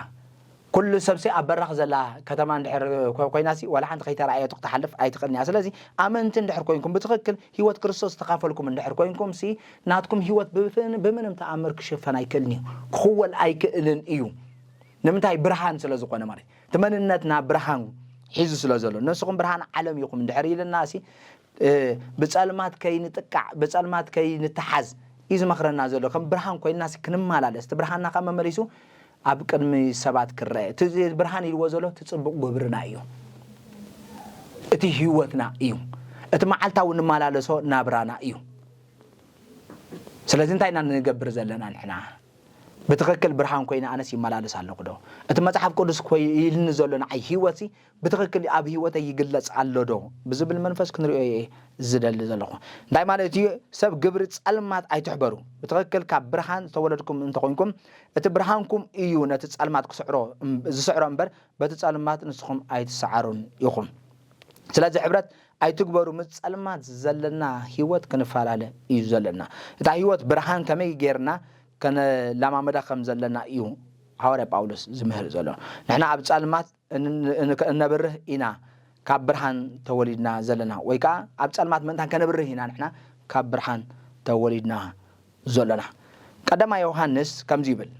ኩሉ ሰብሲ ኣብ በራኽ ዘላ ከተማ እንድሕር ኮ-፣ ኮይናሲ ዋላ ሓንቲ ከይተራእየቱ ክትሓልፍ ኣይትኽእልን እያ። ስለዚ ኣመንቲ እንድሕር ኮይንኩም፣ ብትኽክል ህይወት ክርስቶስ ዝተኻፈልኩም እንድሕር ኮይንኩምሲ፣ ናትኩም ህይወት ብፍን-፣ ብምንም ተኣምር ክሽፈን ኣይክእልን እዩ። ክኽወል ኣይክእልን እዩ። ንምንታይ? ብርሃን ስለ ዝኾነ ማለት እዩ። እቲ መንነትና ብርሃን ሒዙ ስለ ዘሎ፣ ንስኹም ብርሃን ዓለም ኢኹም እንድሕር ኢልናሲ፣ እ፣ ብጸልማት ከይንጥቃዕ፣ ብጸልማት ከይንተሓዝ እዩ ዝመኽረና ዘሎ። ከም ብርሃን ኮይንናሲ ክንመላለስ፣ እቲ ብርሃንና ከኣ መመሊሱ ኣብ ቅድሚ ሰባት ክረአ። እቲ ብርሃን ኢልዎ ዘሎ እቲ ጽቡቕ ግብርና እዩ። እቲ ህይወትና እዩ። እቲ መዓልታዊ እንመላለሶ ናብራና እዩ። ስለዚ እንታይ ኢና ንገብር ዘለና ንሕና? ብትኽክል ብርሃን ኮይነ ኣነስ ይመላለስ ኣለኹ ዶ? እቲ መጽሓፍ ቅዱስ ኮይ ኢልኒ ዘሎ ንዓይ ህይወትሲ ብትኽክል ኣብ ህይወተይ ይግለጽ ኣሎ ዶ? ብዝብል መንፈስ ክንሪኦ እየ ዝደሊ ዘለኹ። እንታይ ማለት እዩ? ሰብ ግብሪ ጸልማት ኣይትሕበሩ። ብትኽክል ካብ ብርሃን ዝተወለድኩም እንተኾይንኩም፣ እቲ ብርሃንኩም እዩ ነቲ ጸልማት ክስዕሮ፣ ዝስዕሮ እምበር፣ በቲ ጸልማት ንስኹም ኣይትሰዓሩን ኢኹም። ስለዚ ሕብረት ኣይትግበሩ፣ ምስ ጸልማት ዘለና ህይወት ክንፈላለ እዩ ዘለና። እታ ህይወት ብርሃን ከመይ ጌርና ከነለማመዳ ከም ዘለና እዩ ሃዋርያ ጳውሎስ ዝምህር ዘሎ። ንሕና ኣብ ጸልማት እን-፣ እን-፣ እነብርህ ኢና ካብ ብርሃን ተወሊድና ዘለና፣ ወይ ከኣ ኣብ ጸልማት ምእንታን ከነብርህ ኢና ንሕና ካብ ብርሃን ተወሊድና ዘሎና። ቀዳማይ ዮሃንስ ከምዚ ይብል፣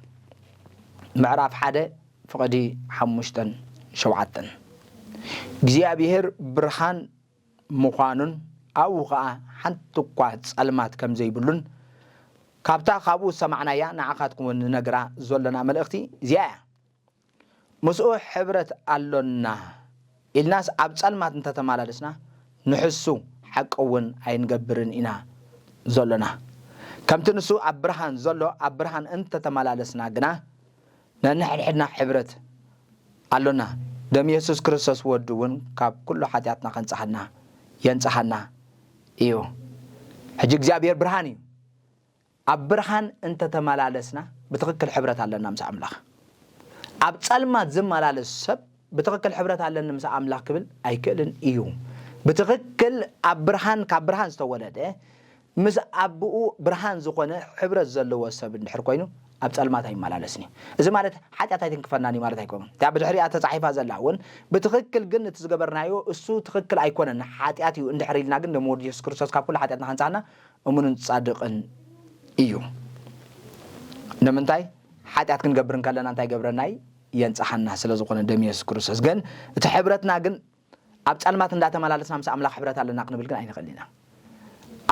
ምዕራፍ ሓደ ፍቕዲ ሓሙሽተን ሸውዓተን፣ እግዚኣብሔር ብርሃን ምዃኑን ኣብኡ ኸኣ ሓንቲ እኳ ጸልማት ከም ዘይብሉን፣ ካብታ ካብኡ ዝሰማዕናያ ንዓኻትኩም እውን ንነግራ ዘሎና መልእኽቲ እዚኣ እያ። ምስኡ ሕብረት ኣሎና ኢልናስ ኣብ ጸልማት እንተተመላለስና፣ ንሕሱ ሓቂ እውን ኣይንገብርን ኢና ዘሎና። ከምቲ ንሱ ኣብ ብርሃን ዘሎ ኣብ ብርሃን እንተተመላለስና ግና፣ ነንሕድሕድና ሕብረት ኣሎና። ደም የሱስ ክርስቶስ ወዱ እውን ካብ ኩሉ ሓጢኣትና ከንጽሃና፣ የንጽሃና እዩ። ሕጂ እግዚኣብሔር ብርሃን እዩ። ኣብ ብርሃን እንተተመላለስና፣ ብትኽክል ሕብረት ኣለና ምስ ኣምላኽ። ኣብ ጸልማት ዝመላለስ ሰብ፣ ብትኽክል ሕብረት ኣለኒ ምስ ኣምላኽ ክብል ኣይክእልን እዩ። ብትኽክል ኣብ ብርሃን፣ ካብ ብርሃን ዝተወለደ፣ ምስ ኣቦኡ ብርሃን ዝኾነ ሕብረት ዘለዎ ሰብ እንድሕር ኮይኑ፣ ኣብ ጸልማት ኣይመላለስን እዩ። እዚ ማለት ሓጢኣት ኣይትንክፈናን እዩ ማለት ኣይኮነን። እታ ብድሕሪኣ ተጻሒፋ ዘላ እውን ብትኽክል ግን እቲ ዝገበርናዮ እሱ ትኽክል ኣይኮነን፣ ሓጢኣት እዩ እንድሕር ኢልና ግን ደም ወዲ የሱስ ክርስቶስ ካብ ኩሉ ሓጢኣትና ከንጽሃና እሙንን ጻድቕን እዩ። ንምንታይ? ሓጢኣት ክንገብር እንከለና እንታይ ገብረና እዩ? የንጽሃና ስለ ዝኾነ ደም የሱስ ክርስቶስ። ግን እቲ ሕብረትና ግን ኣብ ጸልማት እንዳተመላለስና ምስ ኣምላኽ ሕብረት ኣለና ክንብል ግን ኣይንኽእልን ኢና።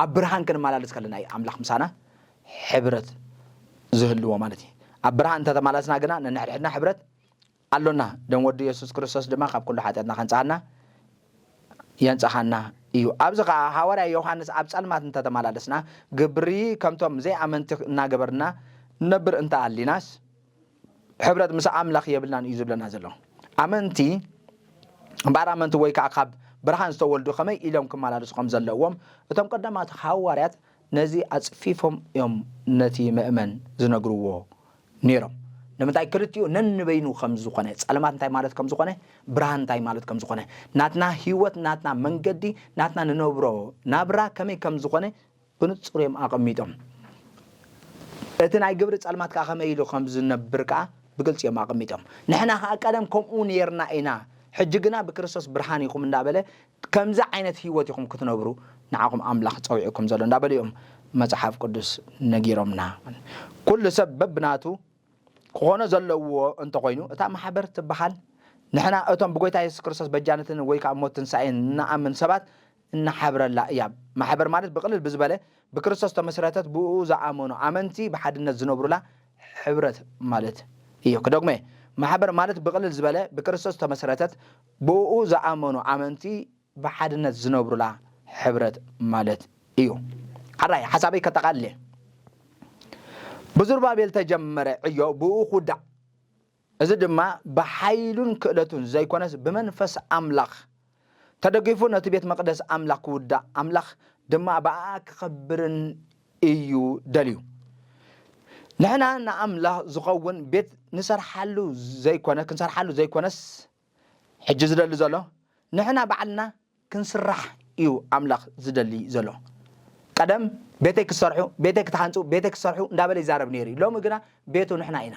ኣብ ብርሃን ክንመላለስ ከለና እዩ ኣምላኽ ምሳና ሕብረት ዝህልዎ ማለት እዩ። ኣብ ብርሃን እንተተመላለስና ግና ነንሕድሕድና ሕብረት ኣሎና። ደም ወዱ የሱስ ክርስቶስ ድማ ካብ ኩሉ ሓጢኣትና ከንጽሃና የንጽሃና እዩ። ኣብዚ ኸኣ ሃዋርያ ዮሃንስ ኣብ ጸልማት እንተተመላለስና፣ ግብሪ ከምቶም ዘይኣመንቲ እናገበርና ንነብር እንተኣሊናስ፣ ሕብረት ምስ ኣምላኽ የብልናን እዩ ዝብለና ዘሎ። ኣመንቲ እምበኣር ኣመንቲ ወይ ከኣ ካብ ብርሃን ዝተወልዱ ከመይ ኢሎም ክመላለሱ ከም ዘለዎም እቶም ቀዳማት ሃዋርያት ነዚ ኣጽፊፎም እዮም ነቲ ምእመን ዝነግርዎ ነይሮም። ንምንታይ? ክልቲኡ ነንበይኑ ከም ዝኾነ፣ ጸልማት እንታይ ማለት ከም ዝኾነ፣ ብርሃን እንታይ ማለት ከም ዝኾነ፣ ናትና ህይወት፣ ናትና መንገዲ፣ ናትና ንነብሮ ናብራ ከመይ ከም ዝኾነ ብንጹር እዮም ኣቐሚጦም። እቲ ናይ ግብሪ ጸልማት ከኣ ከመይ ኢሉ ከም ዝነብር ከኣ ብግልጺ እዮም ኣቐሚጦም። ንሕና ከኣ ቀደም ከምኡ ኔርና ኢና፣ ሕጂ ግና ብክርስቶስ ብርሃን ኢኹም እንዳበለ፣ ከምዚ ዓይነት ህይወት ኢኹም ክትነብሩ ንዓኹም ኣምላኽ ጸዊዑኩም ዘሎ እንዳበሉ እዮም መጽሓፍ ቅዱስ ነጊሮምና። ኩሉ ሰብ በብናቱ ክኾኖ ዘለዎ እንተኾይኑ፣ እታ ማሕበር ትበሃል ንሕና እቶም ብጎይታ የሱስ ክርስቶስ በጃነትን ወይ ከኣ ሞት ትንሳኤን እንኣምን ሰባት እናሓብረላ እያ። ማሕበር ማለት ብቕልል ብዝበለ ብክርስቶስ ተመስረተት ብኡ ዝኣመኑ ኣመንቲ ብሓድነት ዝነብሩላ ሕብረት ማለት እዩ። ክደግሞ እየ። ማሕበር ማለት ብቕልል ዝበለ ብክርስቶስ ተመስረተት ብኡ ዝኣመኑ ኣመንቲ ብሓድነት ዝነብሩላ ሕብረት ማለት እዩ። ሓራይ ሓሳበይ ከጠቓልል እየ። ብዝሩባቤል ተጀመረ ዕዮ ብኡ ክውዳእ፣ እዚ ድማ ብሓይሉን ክእለቱን ዘይኮነስ ብመንፈስ ኣምላኽ ተደጊፉ ነቲ ቤት መቕደስ ኣምላኽ ክውዳእ፣ ኣምላኽ ድማ ብኣኣ ክኸብርን እዩ ደልዩ። ንሕና ንኣምላኽ ዝኸውን ቤት ንሰርሓሉ ዘይኮነ፣ ክንሰርሓሉ ዘይኮነስ ሕጂ ዝደሊ ዘሎ፣ ንሕና ባዕልና ክንስራሕ እዩ ኣምላኽ ዝደሊ ዘሎ። ቀደም ቤተይ ክሰርሑ፣ ቤተይ ክትሃንጹ፣ ቤተይ ክሰርሑ እንዳበለ ይዛረብ ነይሩ እዩ። ሎሚ ግና ቤቱ ንሕና ኢና።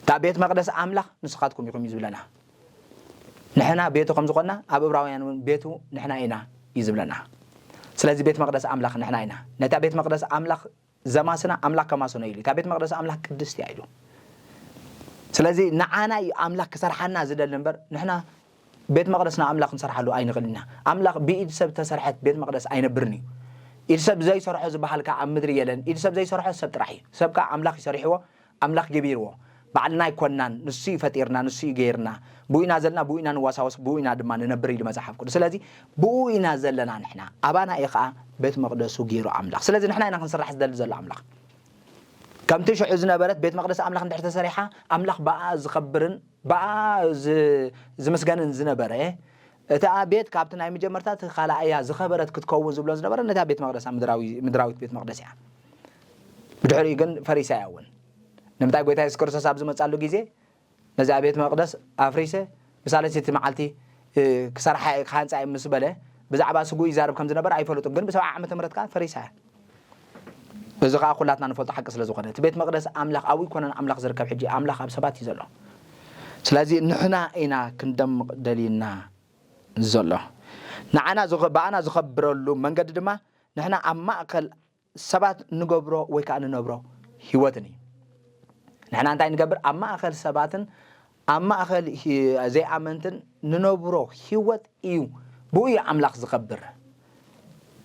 እታ ቤት መቕደስ ኣምላኽ ንስኻትኩም ኢኹም እዩ ዝብለና። ንሕና ቤቱ ከም ዝኾንና ኣብ ዕብራውያን እውን ቤቱ ንሕና ኢና እዩ ዝብለና። ስለዚ ቤት መቕደስ ኣምላኽ ንሕና ኢና። ነታ ቤት መቕደስ ኣምላኽ ዘማስና ኣምላኽ ከማስኖ ኢሉ። እታ ቤት መቕደስ ኣምላኽ ቅድስቲ እያ ኢሉ። ስለዚ ንዓና እዩ ኣምላኽ ክሰርሓና ዝደሊ እምበር ንሕና ቤት መቕደስ ንኣምላኽ ክንሰርሓሉ ኣይንኽእልን ኢና። ኣምላኽ ብኢድ ሰብ ተሰርሐት ቤት መቕደስ ኣይነብርን እዩ። ኢድ ሰብ ዘይሰርሖ ዝበሃል ከኣ ኣብ ምድሪ የለን። ኢድ ሰብ ዘይሰርሖ ሰብ ጥራሕ እዩ። ሰብ ከኣ ኣምላኽ እዩ ሰሪሕዎ፣ ኣምላኽ ገቢርዎ። ባዕልና ኣይኮንናን፣ ንሱ እዩ ፈጢርና፣ ንሱ እዩ ገይርና። ብኡ ኢና ዘለና፣ ብኡ ኢና ንዋሳወስ፣ ብኡ ኢና ድማ ንነብር ኢሉ መጽሓፍ ቅዱስ። ስለዚ ብኡ ኢና ዘለና ንሕና። ኣባና እዩ ከኣ ቤት መቕደሱ ገይሩ ኣምላኽ። ስለዚ ንሕና ኢና ክንስራሕ ዝደሊ ዘሎ ኣምላኽ። ከምቲ ሽዑ ዝነበረት ቤት መቕደስ ኣምላኽ እንድሕር ተሰሪሓ፣ ኣምላኽ ብኣ ዝኸብርን ብኣ ዝ-፣ ዝምስገንን ዝነበረ፣ እታ ቤት ካብቲ ናይ መጀመርታ እቲ ካልኣያ ዝኸበረት ክትከውን ዝብሎ ዝነበረ ነታ ቤት መቕደሳ ምድራዊ-፣ ምድራዊት ቤት መቕደስ እያ። ብድሕሪኡ ግን ፈሪሳ እያ እውን። ንምንታይ ጎይታ የሱስ ክርስቶስ ኣብ ዝመጻሉ ግዜ፣ ነዚኣ ቤት መቕደስ ኣፍሪሰ ብሳልሰይቲ መዓልቲ፣ እ፣ ክሰርሓ እየ፣ ክሃንጻ እየ ምስ በለ፣ ብዛዕባ ስግኡ ይዛረብ ከም ዝነበረ ኣይፈለጡን። ግን ብሰብዓ ዓመተ ምህረት ከኣ ፈሪሳ እያ። እዚ ከኣ ኩላትና ንፈልጦ ሓቂ ስለ ዝኾነ፣ እቲ ቤት መቕደስ ኣምላኽ ኣብኡ ኣይኮነን ኣምላኽ ዝርከብ፣ ሕጂ ኣምላኽ ኣብ ሰባት እዩ ዘሎ። ስለዚ ንሕና ኢና ክንደምቕ ደልዩና ዘሎ። ንዓና ዝኸ-፣ ብኣና ዝኸብረሉ መንገዲ ድማ ንሕና ኣብ ማእከል ሰባት ንገብሮ ወይ ከኣ ንነብሮ ህይወትን እዩ። ንሕና እንታይ ንገብር? ኣብ ማእከል ሰባትን ኣብ ማእከል ሂ-፣ ዘይኣመንትን ንነብሮ ህይወት እዩ። ብኡ እዩ ኣምላኽ ዝኸብር።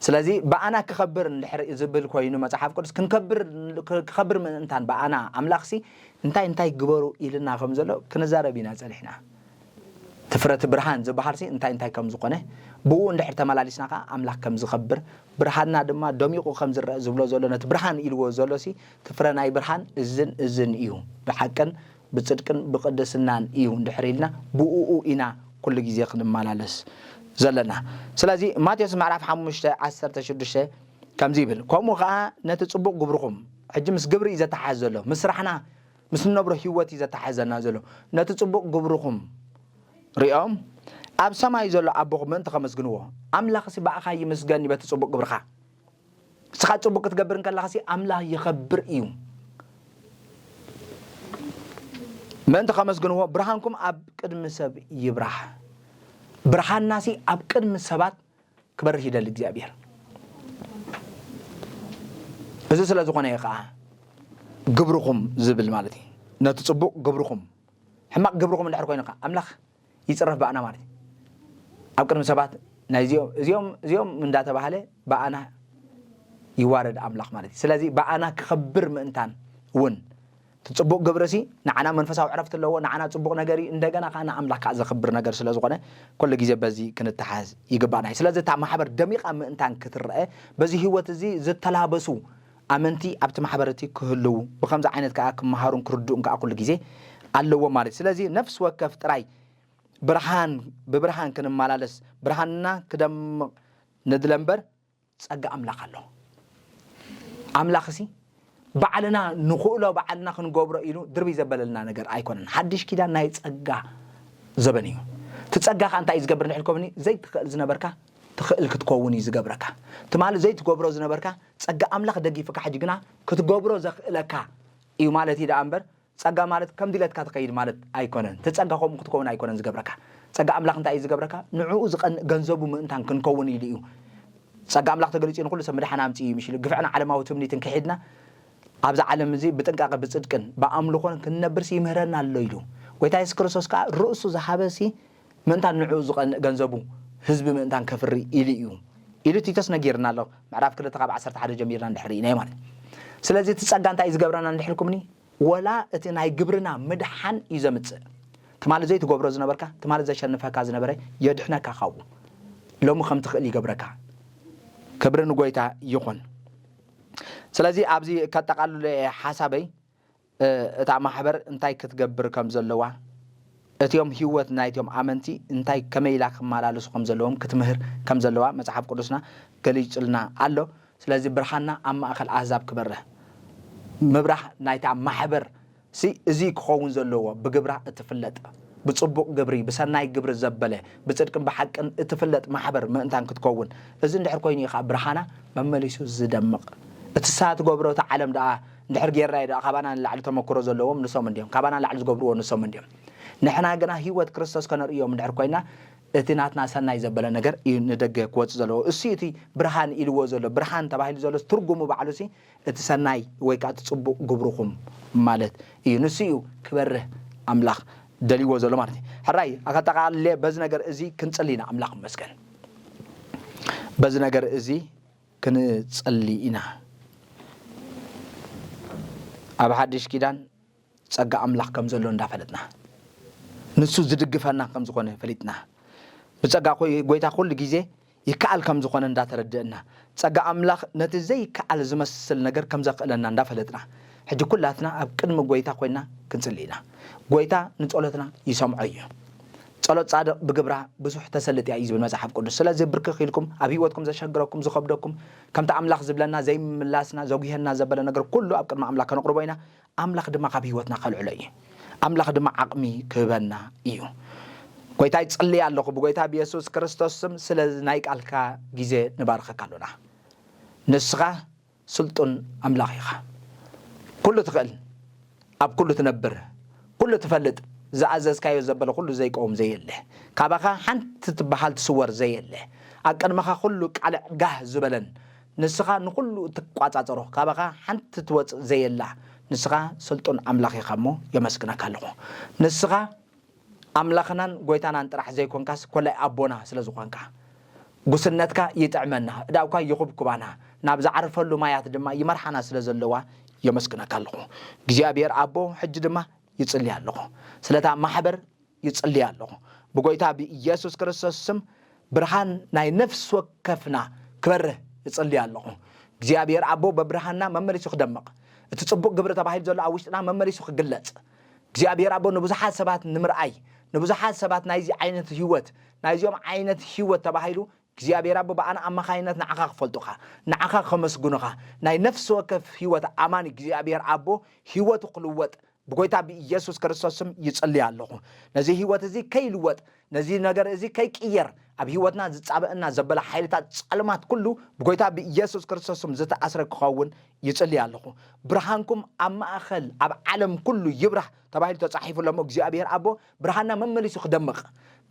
ስለዚ ብኣና ክኸብር እንድሕር ዝብል ኮይኑ መጽሓፍ ቅዱስ ክንከብር፣ ክኸብር ምእንታን ብኣና ኣምላኽሲ እንታይ እንታይ ግበሩ ኢልና ከም ዘሎ ክንዛረብ ኢና ጸኒሕና። እቲ ፍረ እቲ ብርሃን ዝበሃልሲ እንታይ እንታይ ከም ዝኾነ፣ ብኡ እንድሕር ተመላሊስና ከኣ ኣምላኽ ከም ዝኸብር፣ ብርሃንና ድማ ደሚቑ ከም ዝረአ ዝብሎ ዘሎ፣ ነቲ ብርሃን ኢልዎ ዘሎሲ፣ እቲ ፍረ ናይ ብርሃን እዝን እዝን እዩ፣ ብሓቅን ብጽድቅን ብቕድስናን እዩ እንድሕር ኢልና፣ ብእኡ ኢና ኩሉ ግዜ ክንመላለስ ዘለና። ስለዚ ማቴዎስ ምዕራፍ ሓሙሽተ ዓሰርተ ሽዱሽተ ከምዚ ይብል፣ ከምኡ ኸኣ ነቲ ጽቡቕ ግብርኹም፣ ሕጂ ምስ ግብሪ እዩ ዘተሓሕዝ ዘሎ፣ ምስ ስራሕና ምስ ንነብሮ ህይወት እዩ ዘተሓሕዘና ዘሎ። ነቲ ጽቡቕ ግብርኹም ሪኦም ኣብ ሰማይ ዘሎ ኣቦኹም ምእንቲ ከመስግንዎ፣ ኣምላኽሲ ብኣኻ ይምስገን እዩ በቲ ጽቡቕ ግብርኻ። ንስኻ ጽቡቕ ክትገብር እንከለኻሲ ኣምላኽ ይኸብር እዩ። ምእንቲ ከመስግንዎ ብርሃንኩም ኣብ ቅድሚ ሰብ ይብራህ። ብርሃንናሲ ኣብ ቅድሚ ሰባት ክበርህ ይደሊ እግዚኣብሔር። እዚ ስለ ዝኾነ እዩ ኸዓ ግብርኹም ዝብል ማለት እዩ። ነቲ ጽቡቕ ግብርኹም፣ ሕማቕ ግብርኹም እንድሕር ኮይኑ ኸዓ ኣምላኽ ይጽረፍ ብኣና ማለት እዩ። ኣብ ቅድሚ ሰባት ናይ እዚኦም፣ እዚኦም፣ እዚኦም እንዳተባህለ ብኣና ይዋረድ ኣምላኽ ማለት እዩ። ስለዚ ብኣና ክኸብር ምእንታን እውን እቲ ጽቡቕ ግብርሲ ንዓና መንፈሳዊ ዕረፍቲ ኣለዎ፣ ንዓና ጽቡቕ ነገር እዩ፣ እንደገና ከኣ ንኣምላኽ ከኣ ዘኽብር ነገር ስለ ዝኾነ፣ ኩሉ ግዜ በዚ ክንተሓዝ ይግባእና እዩ። ስለዚ እታ ማሕበር ደሚቓ ምእንታን ክትረአ፣ በዚ ህይወት እዚ ዝተላበሱ ኣመንቲ ኣብቲ ማሕበር እቲ ክህልዉ፣ ብኸምዚ ዓይነት ከኣ ክመሃሩን ክርድኡን ከኣ ኩሉ ግዜ ኣለዎም ማለት እዩ። ስለዚ ነፍሲ ወከፍ ጥራይ ብርሃን፣ ብብርሃን ክንመላለስ፣ ብርሃንና ክደምቕ ንድለ እምበር፣ ጸጋ ኣምላኽ ኣሎ። ኣምላኽሲ ባዕልና ንኽእሎ፣ ባዕልና ክንገብሮ ኢሉ ድርብይ ዘበለልና ነገር ኣይኮነን። ሓድሽ ኪዳን ናይ ጸጋ ዘበን እዩ። እቲ ጸጋ ከኣ እንታይ እዩ ዝገብር እንድሕር ኮምኒ? ዘይትኽእል ዝነበርካ ትኽእል ክትከውን እዩ ዝገብረካ። ትማሊ ዘይትገብሮ ዝነበርካ ጸጋ ኣምላኽ ደጊፍካ ሕጂ ግና ክትገብሮ ዘኽእለካ እዩ ማለት እዩ ደኣ እምበር፣ ጸጋ ማለት ከም ድሌትካ ትኸይድ ማለት ኣይኮነን። እቲ ጸጋ ከምኡ ክትከውን ኣይኮነን ዝገብረካ። ጸጋ ኣምላኽ እንታይ እዩ ዝገብረካ? ንዕኡ ዝቐንእ ገንዘቡ ምእንታን ክንከውን ኢሉ እዩ። ጸጋ ኣምላኽ ተገሊጹ ንኹሉ ሰብ ምድሓን ኣምጺኡ እዩ፣ ምሽ ኢሉ። ግፍዕን ዓለማዊ ትምኒትን ክሒድና ኣብዛ ዓለም እዚ ብጥንቃቐ ብጽድቅን ብኣምልኾን ክንነብርሲ ይምህረና ኣሎ ኢሉ። ጎይታ የሱስ ክርስቶስ ከኣ ርእሱ ዝሃበሲ ምእንታን ንዕኡ ዝቐንእ ገንዘቡ ህዝቢ ምእንታን ከፍሪ ኢሉ እዩ ኢሉ ቲቶስ ነጊርና ኣሎ። ምዕራፍ ክልተ ካብ ዓሰርተ ሓደ ጀሚርና እንድሕር ርኢናዮ ማለት እዩ። ስለዚ እቲ ጸጋ እንታይ እዩ ዝገብረና እንድሕር ኢልኩምኒ? ወላ እቲ ናይ ግብርና ምድሓን እዩ ዘምጽእ። ትማሊ ዘይትገብሮ ዝነበርካ፣ ትማሊ ዘሸንፈካ ዝነበረ የድሕነካ ካብኡ። ሎሚ ከም ትኽእል ይገብረካ። ክብሪ ንጎይታ ይኹን። ስለዚ ኣብዚ ከጠቓልሎ እየ ሓሳበይ። እ፣ እታ ማሕበር እንታይ ክትገብር ከም ዘለዋ፣ እቲኦም ህይወት ናይቶም ኣመንቲ እንታይ ከመይ ኢላ ክመላለሱ ከም ዘለዎም ክትምህር ከም ዘለዋ መጽሓፍ ቅዱስና ገሊጹልና ኣሎ። ስለዚ ብርሃንና ኣብ ማእከል ኣህዛብ ክበርህ፣ ምብራህ ናይታ ማሕበር ሲ እዚ ክኸውን ዘለዎ፣ ብግብራ እትፍለጥ፣ ብጽቡቕ ግብሪ፣ ብሰናይ ግብሪ ዘበለ፣ ብጽድቅን ብሓቅን እትፍለጥ ማሕበር ምእንታን ክትከውን፣ እዚ እንድሕር ኮይኑ እዩ ኸኣ ብርሃና መመሊሱ ዝደምቕ። እቲ ንሳ ትገብሮ እታ ዓለም ደኣ እንድሕር ጌርናዮ ደኣ ካባና ንላዕሊ ተመክሮ ዘለዎም ንሶም እንድዮም፣ ካባና ንላዕሊ ዝገብርዎ ንሶም እንድዮም። ንሕና ግና ህይወት ክርስቶስ ከነርእዮም እንድሕር ኮይና፣ እቲ ናትና ሰናይ ዘበለ ነገር እዩ ንደገ ክወጽእ ዘለዎ። እሱ እዩ እቲ ብርሃን ኢልዎ ዘሎ። ብርሃን ተባሂሉ ዘሎስ ትርጉሙ ባዕሉሲ እቲ ሰናይ ወይ ከኣ እቲ ጽቡቕ ግብርኹም ማለት እዩ። ንሱ እዩ ክበርህ ኣምላኽ ደልይዎ ዘሎ ማለት እዩ። ሕራይ፣ ኣኸጠቓልለ በዚ ነገር እዚ ክንጽሊ ኢና። ኣምላኽ ይመስገን። በዚ ነገር እዚ ክንጽሊ ኢና። ኣብ ሓድሽ ኪዳን ጸጋ ኣምላኽ ከም ዘሎ እንዳፈለጥና፣ ንሱ ዝድግፈና ከም ዝኾነ ፈሊጥና፣ ብጸጋ ኮይ-፣ ጎይታ ኩሉ ግዜ ይከኣል ከም ዝኾነ እንዳተረድእና፣ ጸጋ ኣምላኽ ነቲ ዘይከኣል ዝመስል ነገር ከም ዘኽእለና እንዳፈለጥና፣ ሕጂ ኩላትና ኣብ ቅድሚ ጎይታ ኮይና ክንጽሊ ኢና። ጎይታ ንጸሎትና ይሰምዖ እዩ። "ጸሎት ጻድቕ ብግብራ ብዙሕ ተሰልጥ እያ" እዩ ዝብል መጽሓፍ ቅዱስ። ስለዚ ብርክኽ ኢልኩም ኣብ ህይወትኩም ዘሸግረኩም፣ ዝኸብደኩም፣ ከምቲ ኣምላኽ ዝብለና ዘይምላስና፣ ዘጉህየና ዘበለ ነገር ኩሉ ኣብ ቅድሚ ኣምላኽ ከነቕርቦ ኢና። ኣምላኽ ድማ ካብ ህይወትና ከልዕሎ እዩ። ኣምላኽ ድማ ዓቕሚ ክህበና እዩ። ጎይታ ይጽሊ ኣለኹ፣ ብጎይታ ብየሱስ ክርስቶስ ስም ስለ ናይ ቃልካ ግዜ ንባርኸካ ኣሎና። ንስኻ ስልጡን ኣምላኽ ኢኻ። ኩሉ ትኽእል፣ ኣብ ኩሉ ትነብር፣ ኩሉ ትፈልጥ፣ ዝኣዘዝካዮ ዘበለ ኩሉ ዘይቀውም ዘየለ፣ ካባኻ ሓንቲ ትበሃል ትስወር ዘየለ፣ ኣብ ቅድመኻ ኩሉ ቃልዕ ጋህ ዝበለን፣ ንስኻ ንኹሉ እትቋጻጸሮ፣ ካባኻ ሓንቲ ትወጽእ ዘየላ፣ ንስኻ ስልጡን ኣምላኽ ኢኻ እሞ የመስግነካ ኣለኹ። ንስኻ ኣምላኽናን ጎይታናን ጥራሕ ዘይኮንካስ፣ ኮላይ ኣቦና ስለ ዝኾንካ፣ ጉስነትካ ይጥዕመና፣ እዳውካ ይኹብኩባና፣ ናብ ዝዓርፈሉ ማያት ድማ ይመርሓና ስለ ዘለዋ የመስግነካ ኣለኹ። እግዚኣብሔር ኣቦ፣ ሕጂ ድማ ይጽሊ ኣለኹ። ስለታ ማሕበር ይጽሊ ኣለኹ። ብጎይታ ብኢየሱስ ክርስቶስ ስም ብርሃን ናይ ነፍሲ ወከፍና ክበርህ እጽሊ ኣለኹ። እግዚኣብሔር ኣቦ፣ በብርሃንና መመሊሱ ክደምቕ፣ እቲ ጽቡቕ ግብሪ ተባሂሉ ዘሎ ኣብ ውሽጥና መመሊሱ ክግለጽ፣ እግዚኣብሔር ኣቦ፣ ንብዙሓት ሰባት ንምርኣይ፣ ንብዙሓት ሰባት ናይዚ ዓይነት ህይወት፣ ናይዚኦም ዓይነት ህይወት ተባሂሉ እግዚኣብሔር ኣቦ፣ ብኣና ኣማኻይነት ንዓኻ ክፈልጡኻ፣ ንዓኻ ከመስግኑኻ፣ ናይ ነፍሲ ወከፍ ህይወት ኣማኒ እግዚኣብሔር ኣቦ፣ ህይወቱ ክልወጥ ብጎይታ ብኢየሱስ ክርስቶስ ስም ይጽሊ ኣለኹ። ነዚ ህይወት እዚ ከይልወጥ፣ ነዚ ነገር እዚ ከይቅየር፣ ኣብ ህይወትና ዝጻበአና ዘበለ ሓይልታት ጸልማት ኩሉ ብጎይታ ብኢየሱስ ክርስቶስ ስም ዝተኣስረ ክኸውን ይጽሊ ኣለኹ። ብርሃንኩም ኣብ ማእከል፣ ኣብ ዓለም ኩሉ ይብራህ ተባሂሉ ተጻሒፉ ኣሎ እሞ፣ እግዚኣብሔር ኣቦ፣ ብርሃንና መመሊሱ ክደምቕ፣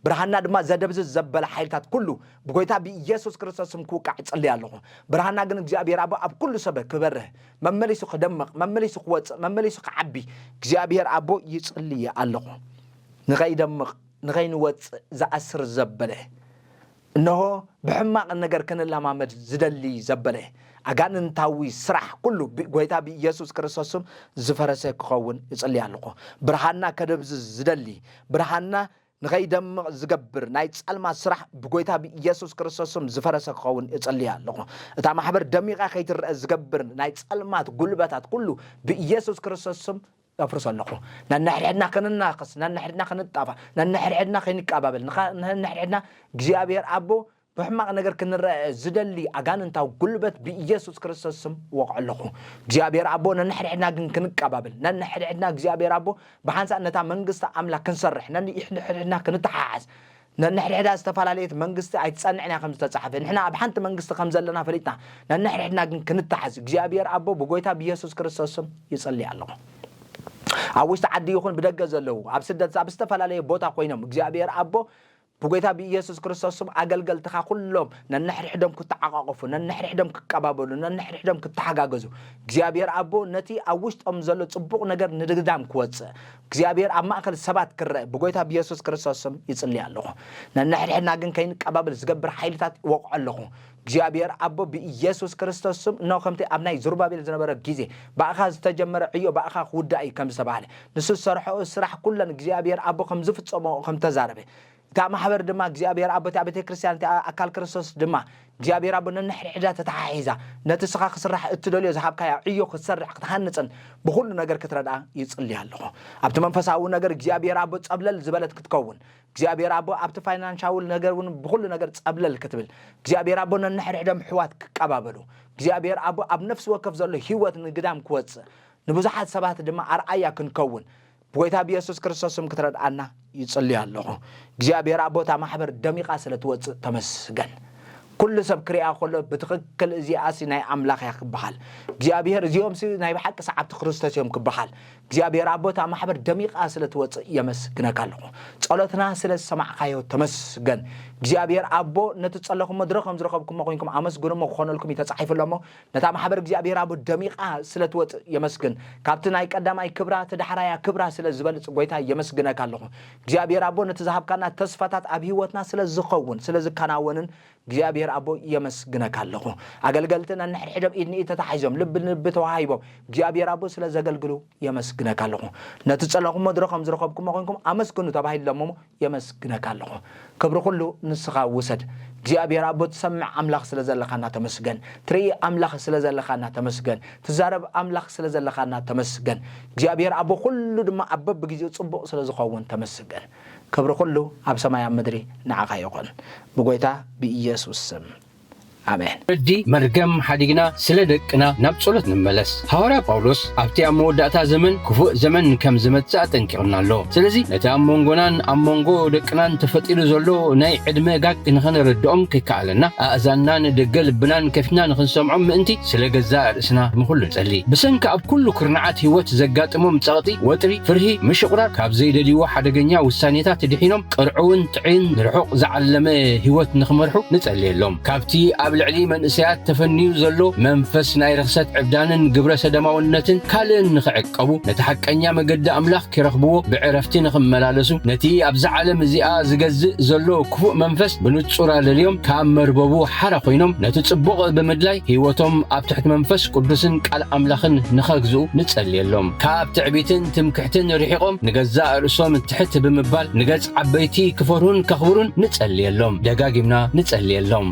ብርሃንና ድማ ዘደብዝዝ ዘበለ ሓይልታት ኩሉ ብጎይታ ብኢየሱስ ክርስቶስ ስም ክውቃዕ እጽሊ ኣለኹ። ብርሃንና ግን እግዚኣብሔር ኣቦ ኣብ ኩሉ ሰብ ክበርህ፣ መመሊሱ ክደምቕ፣ መመሊሱ ክወጽእ፣ መመሊሱ ክዓቢ እግዚኣብሔር ኣቦ ይጽሊ ኣለኹ። ንኸይደምቕ፣ ንኸይንወጽእ ዝኣስር ዘበለ፣ እንሆ ብሕማቕ ነገር ክንለማመድ ዝደሊ ዘበለ ኣጋንንታዊ ስራሕ ኩሉ ብጎይታ ብኢየሱስ ክርስቶስ ስም ዝፈረሰ ክኸውን እጽሊ ኣለኹ። ብርሃንና ከደብዝዝ ዝደሊ፣ ብርሃንና ንኸይደምቕ ዝገብር ናይ ጸልማት ስራሕ ብጎይታ ብኢየሱስ ክርስቶስ ስም ዝፈረሰ ክኸውን እጽሊ ኣለኹ። እታ ማሕበር ደሚቓ ከይትረአ ዝገብር ናይ ጸልማት ጉልበታት ኩሉ ብኢየሱስ ክርስቶስ ስም ኣፍርሶ ኣለኹ። ነንሕድሕድና ክንናኸስ፣ ነንሕድሕድና ክንጣፋእ፣ ነንሕድሕድና ከይንቀባበል፣ ንኻ-፣ ነንሕድሕድና እግዚኣብሔር ኣቦ ብሕማቕ ነገር ክንረአ ዝደሊ ኣጋንንታዊ ጉልበት ብኢየሱስ ክርስቶስ ስም እወቕዖ ኣለኹ። እግዚኣብሔር ኣቦ፣ ነንሕድሕድና ግን ክንቀባበል፣ ነንሕድሕድና እግዚኣብሔር ኣቦ ብሓንሳእ ነታ መንግስቲ ኣምላኽ ክንሰርሕ፣ ነንሕድሕድና ክንተሓሓዝ፣ ነንሕድሕዳ ዝተፈላለየት መንግስቲ ኣይትጸንዕን እያ ከም ዝተጻሕፈ፣ ንሕና ኣብ ሓንቲ መንግስቲ ከም ዘለና ፈሊጥና፣ ነንሕድሕድና ግን ክንተሓዝ እግዚኣብሔር ኣቦ ብጎይታ ብኢየሱስ ክርስቶስ ስም ይጽሊ ኣለኹ። ኣብ ውሽጢ ዓዲ ይኹን ብደገ ዘለዉ፣ ኣብ ስደት፣ ኣብ ዝተፈላለየ ቦታ ኮይኖም፣ እግዚኣብሔር ኣቦ ብጎይታ ብኢየሱስ ክርስቶስ ስም ኣገልገልትኻ ኩሎም ነንሕድሕዶም ክተዓቋቆፉ፣ ነንሕድሕዶም ክቀባበሉ፣ ነንሕድሕዶም ክተሓጋገዙ፣ እግዚኣብሔር ኣቦ ነቲ ኣብ ውሽጦም ዘሎ ጽቡቕ ነገር ንድግዳም ክወጽእ፣ እግዚኣብሔር ኣብ ማእከል ሰባት ክረአ ብጎይታ ብኢየሱስ ክርስቶስ ስም ይጽሊ ኣለኹ። ነንሕድሕድና ግን ከይንቀባበል ዝገብር ሓይልታት እወቕዖ ኣለኹ። እግዚኣብሔር ኣቦ ብኢየሱስ ክርስቶስ ስም፣ እነሆ ከምቲ ኣብ ናይ ዙሩባቤል ዝነበረ ግዜ ብኣኻ ዝተጀመረ ዕዮ ብኣኻ ክውዳእ እዩ ከም ዝተባህለ፣ ንሱ ዝሰርሖ ስራሕ ኩለን እግዚኣብሔር ኣቦ ከም ዝፍጸሞ ከም ተዛረበ፣ እታ ማሕበር ድማ እግዚኣብሔር ኣቦ፣ እታ ቤተ ክርስቲያን፣ እታ ኣካል ክርስቶስ ድማ እግዚኣብሔር ኣቦ ነንሕድሕዳ ተተሓሒዛ ነቲ ስኻ ክስራሕ እትደልዮ ዝሃብካያ ዕዮ ክትሰርሕ ክትሃንጽን ብኹሉ ነገር ክትረድኣ ይጽሊ ኣለኹ። ኣብቲ መንፈሳዊ ነገር እግዚኣብሔር ኣቦ ጸብለል ዝበለት ክትከውን፣ እግዚኣብሔር ኣቦ ኣብቲ ፋይናንሻዊ ነገር እውን ብኹሉ ነገር ጸብለል ክትብል፣ እግዚኣብሔር ኣቦ ነንሕድሕዶም ኣሕዋት ክቀባበሉ፣ እግዚኣብሔር ኣቦ ኣብ ነፍሲ ወከፍ ዘሎ ህይወት ንግዳም ክወጽእ፣ ንብዙሓት ሰባት ድማ ኣርኣያ ክንከውን ብጎይታ ብየሱስ ክርስቶስ ስም ክትረድኣና ይጽሊ ኣለኹ። እግዚኣብሔር ኣቦ፣ እታ ማሕበር ደሚቓ ስለ ትወጽእ ተመስገን። ኩሉ ሰብ ክሪኣ ከሎ ብትኽክል እዚኣሲ ናይ ኣምላኽ እያ ክበሃል። እግዚኣብሔር እዚኦምሲ ናይ ብሓቂ ሰዓብቲ ክርስቶስ እዮም ክበሃል። እግዚኣብሔር ኣቦ፣ እታ ማሕበር ደሚቓ ስለ ትወጽእ የመስግነካ ኣለኹ። ጸሎትና ስለ ዝሰማዕካዮ ተመስገን። እግዚኣብሔር ኣቦ፣ ነቲ ጸለኹሞ ድሮ ከም ዝረኸብኩሞ ኮይንኩም ኣመስግኑ እሞ ክኾነልኩም እዩ ተጻሒፉ ኣሎ እሞ፣ ነታ ማሕበር እግዚኣብሔር ኣቦ ደሚቓ ስለ ትወጽእ የመስግን። ካብቲ ናይ ቀዳማይ ክብራ እቲ ዳሕራያ ክብራ ስለ ዝበልጽ ጎይታ የመስግነካ ኣለኹ። እግዚኣብሔር ኣቦ፣ ነቲ ዝሃብካና ተስፋታት ኣብ ህይወትና ስለ ዝኸውን፣ ስለ ዝከናወንን እግዚኣብሔር ኣቦ የመስግነካ ኣለኹ። ኣገልገልቲ ነንሕድሕዶም ኢድ ንኢድ ተታሒዞም ልቢ ንልቢ ተዋሃሂቦም እግዚኣብሔር ኣቦ ስለ ዘገልግሉ የመስግነካ ኣለኹ። ነቲ ጸለኹም መድረኾም ዝረኸብኩሞ ኮይንኩም ኣመስግኑ ተባሂሉ ደሞ የመስግነካ ኣለኹ። ክብሪ ኩሉ ንስኻ ውሰድ። እግዚኣብሔር ኣቦ ትሰምዕ ኣምላኽ ስለ ዘለኻና ተመስገን። ትርኢ ኣምላኽ ስለ ዘለኻና ተመስገን። ትዛረብ ኣምላኽ ስለ ዘለኻና ተመስገን። እግዚኣብሔር ኣቦ ኩሉ ድማ ኣብ በብግዜኡ ጽቡቕ ስለ ዝኸውን ተመስገን። ክብሪ ኩሉ ኣብ ሰማይ ኣብ ምድሪ ንዓኻ ይኹን። ብጎይታ ብኢየሱስ ስም ኣሜን። ረዲ መርገም ሓዲግና ስለ ደቅና ናብ ጸሎት ንመለስ። ሃዋርያ ጳውሎስ ኣብቲ ኣብ መወዳእታ ዘመን ክፉእ ዘመን ከም ዝመጽእ ኣጠንቂቕና ኣሎ። ስለዚ ነቲ ኣብ መንጎናን ኣብ መንጎ ደቅናን ተፈጢሩ ዘሎ ናይ ዕድመ ጋግ ንኸነረድኦም ከይከኣለና ኣእዛንናን ደገ ልብናን ከፊትና ንኽንሰምዖም ምእንቲ ስለ ገዛእ ርእስና ንኹሉ ንጸሊ። ብሰንኪ ኣብ ኩሉ ኩርናዓት ህይወት ዘጋጥሞም ጸቕጢ፣ ወጥሪ፣ ፍርሂ፣ ምሽቑራር ካብ ዘይደልይዎ ሓደገኛ ውሳኔታት ድሒኖም ቅርዕውን ጥዑይን ንርሑቕ ዝዓለመ ህይወት ንኽመርሑ ንጸልየሎም። ካብቲ ኣብ ልዕሊ መንእሰያት ተፈንዩ ዘሎ መንፈስ ናይ ርኽሰት ዕብዳንን ግብረ ሰደማውነትን ካልእን ንኽዕቀቡ፣ ነቲ ሓቀኛ መገዲ ኣምላኽ ኪረኽብዎ ብዕረፍቲ ንኽመላለሱ፣ ነቲ ኣብዛ ዓለም እዚኣ ዝገዝእ ዘሎ ክፉእ መንፈስ ብንጹር ኣለልዮም ካብ መርበቡ ሓራ ኮይኖም ነቲ ጽቡቕ ብምድላይ ህይወቶም ኣብ ትሕቲ መንፈስ ቅዱስን ቃል ኣምላኽን ንኸግዝኡ ንጸልየሎም። ካብ ትዕቢትን ትምክሕትን ርሒቖም ንገዛእ ርእሶም ትሕት ብምባል ንገጽ ዓበይቲ ክፈርሁን ከኽብሩን ንጸልየሎም። ደጋጊምና ንጸልየሎም።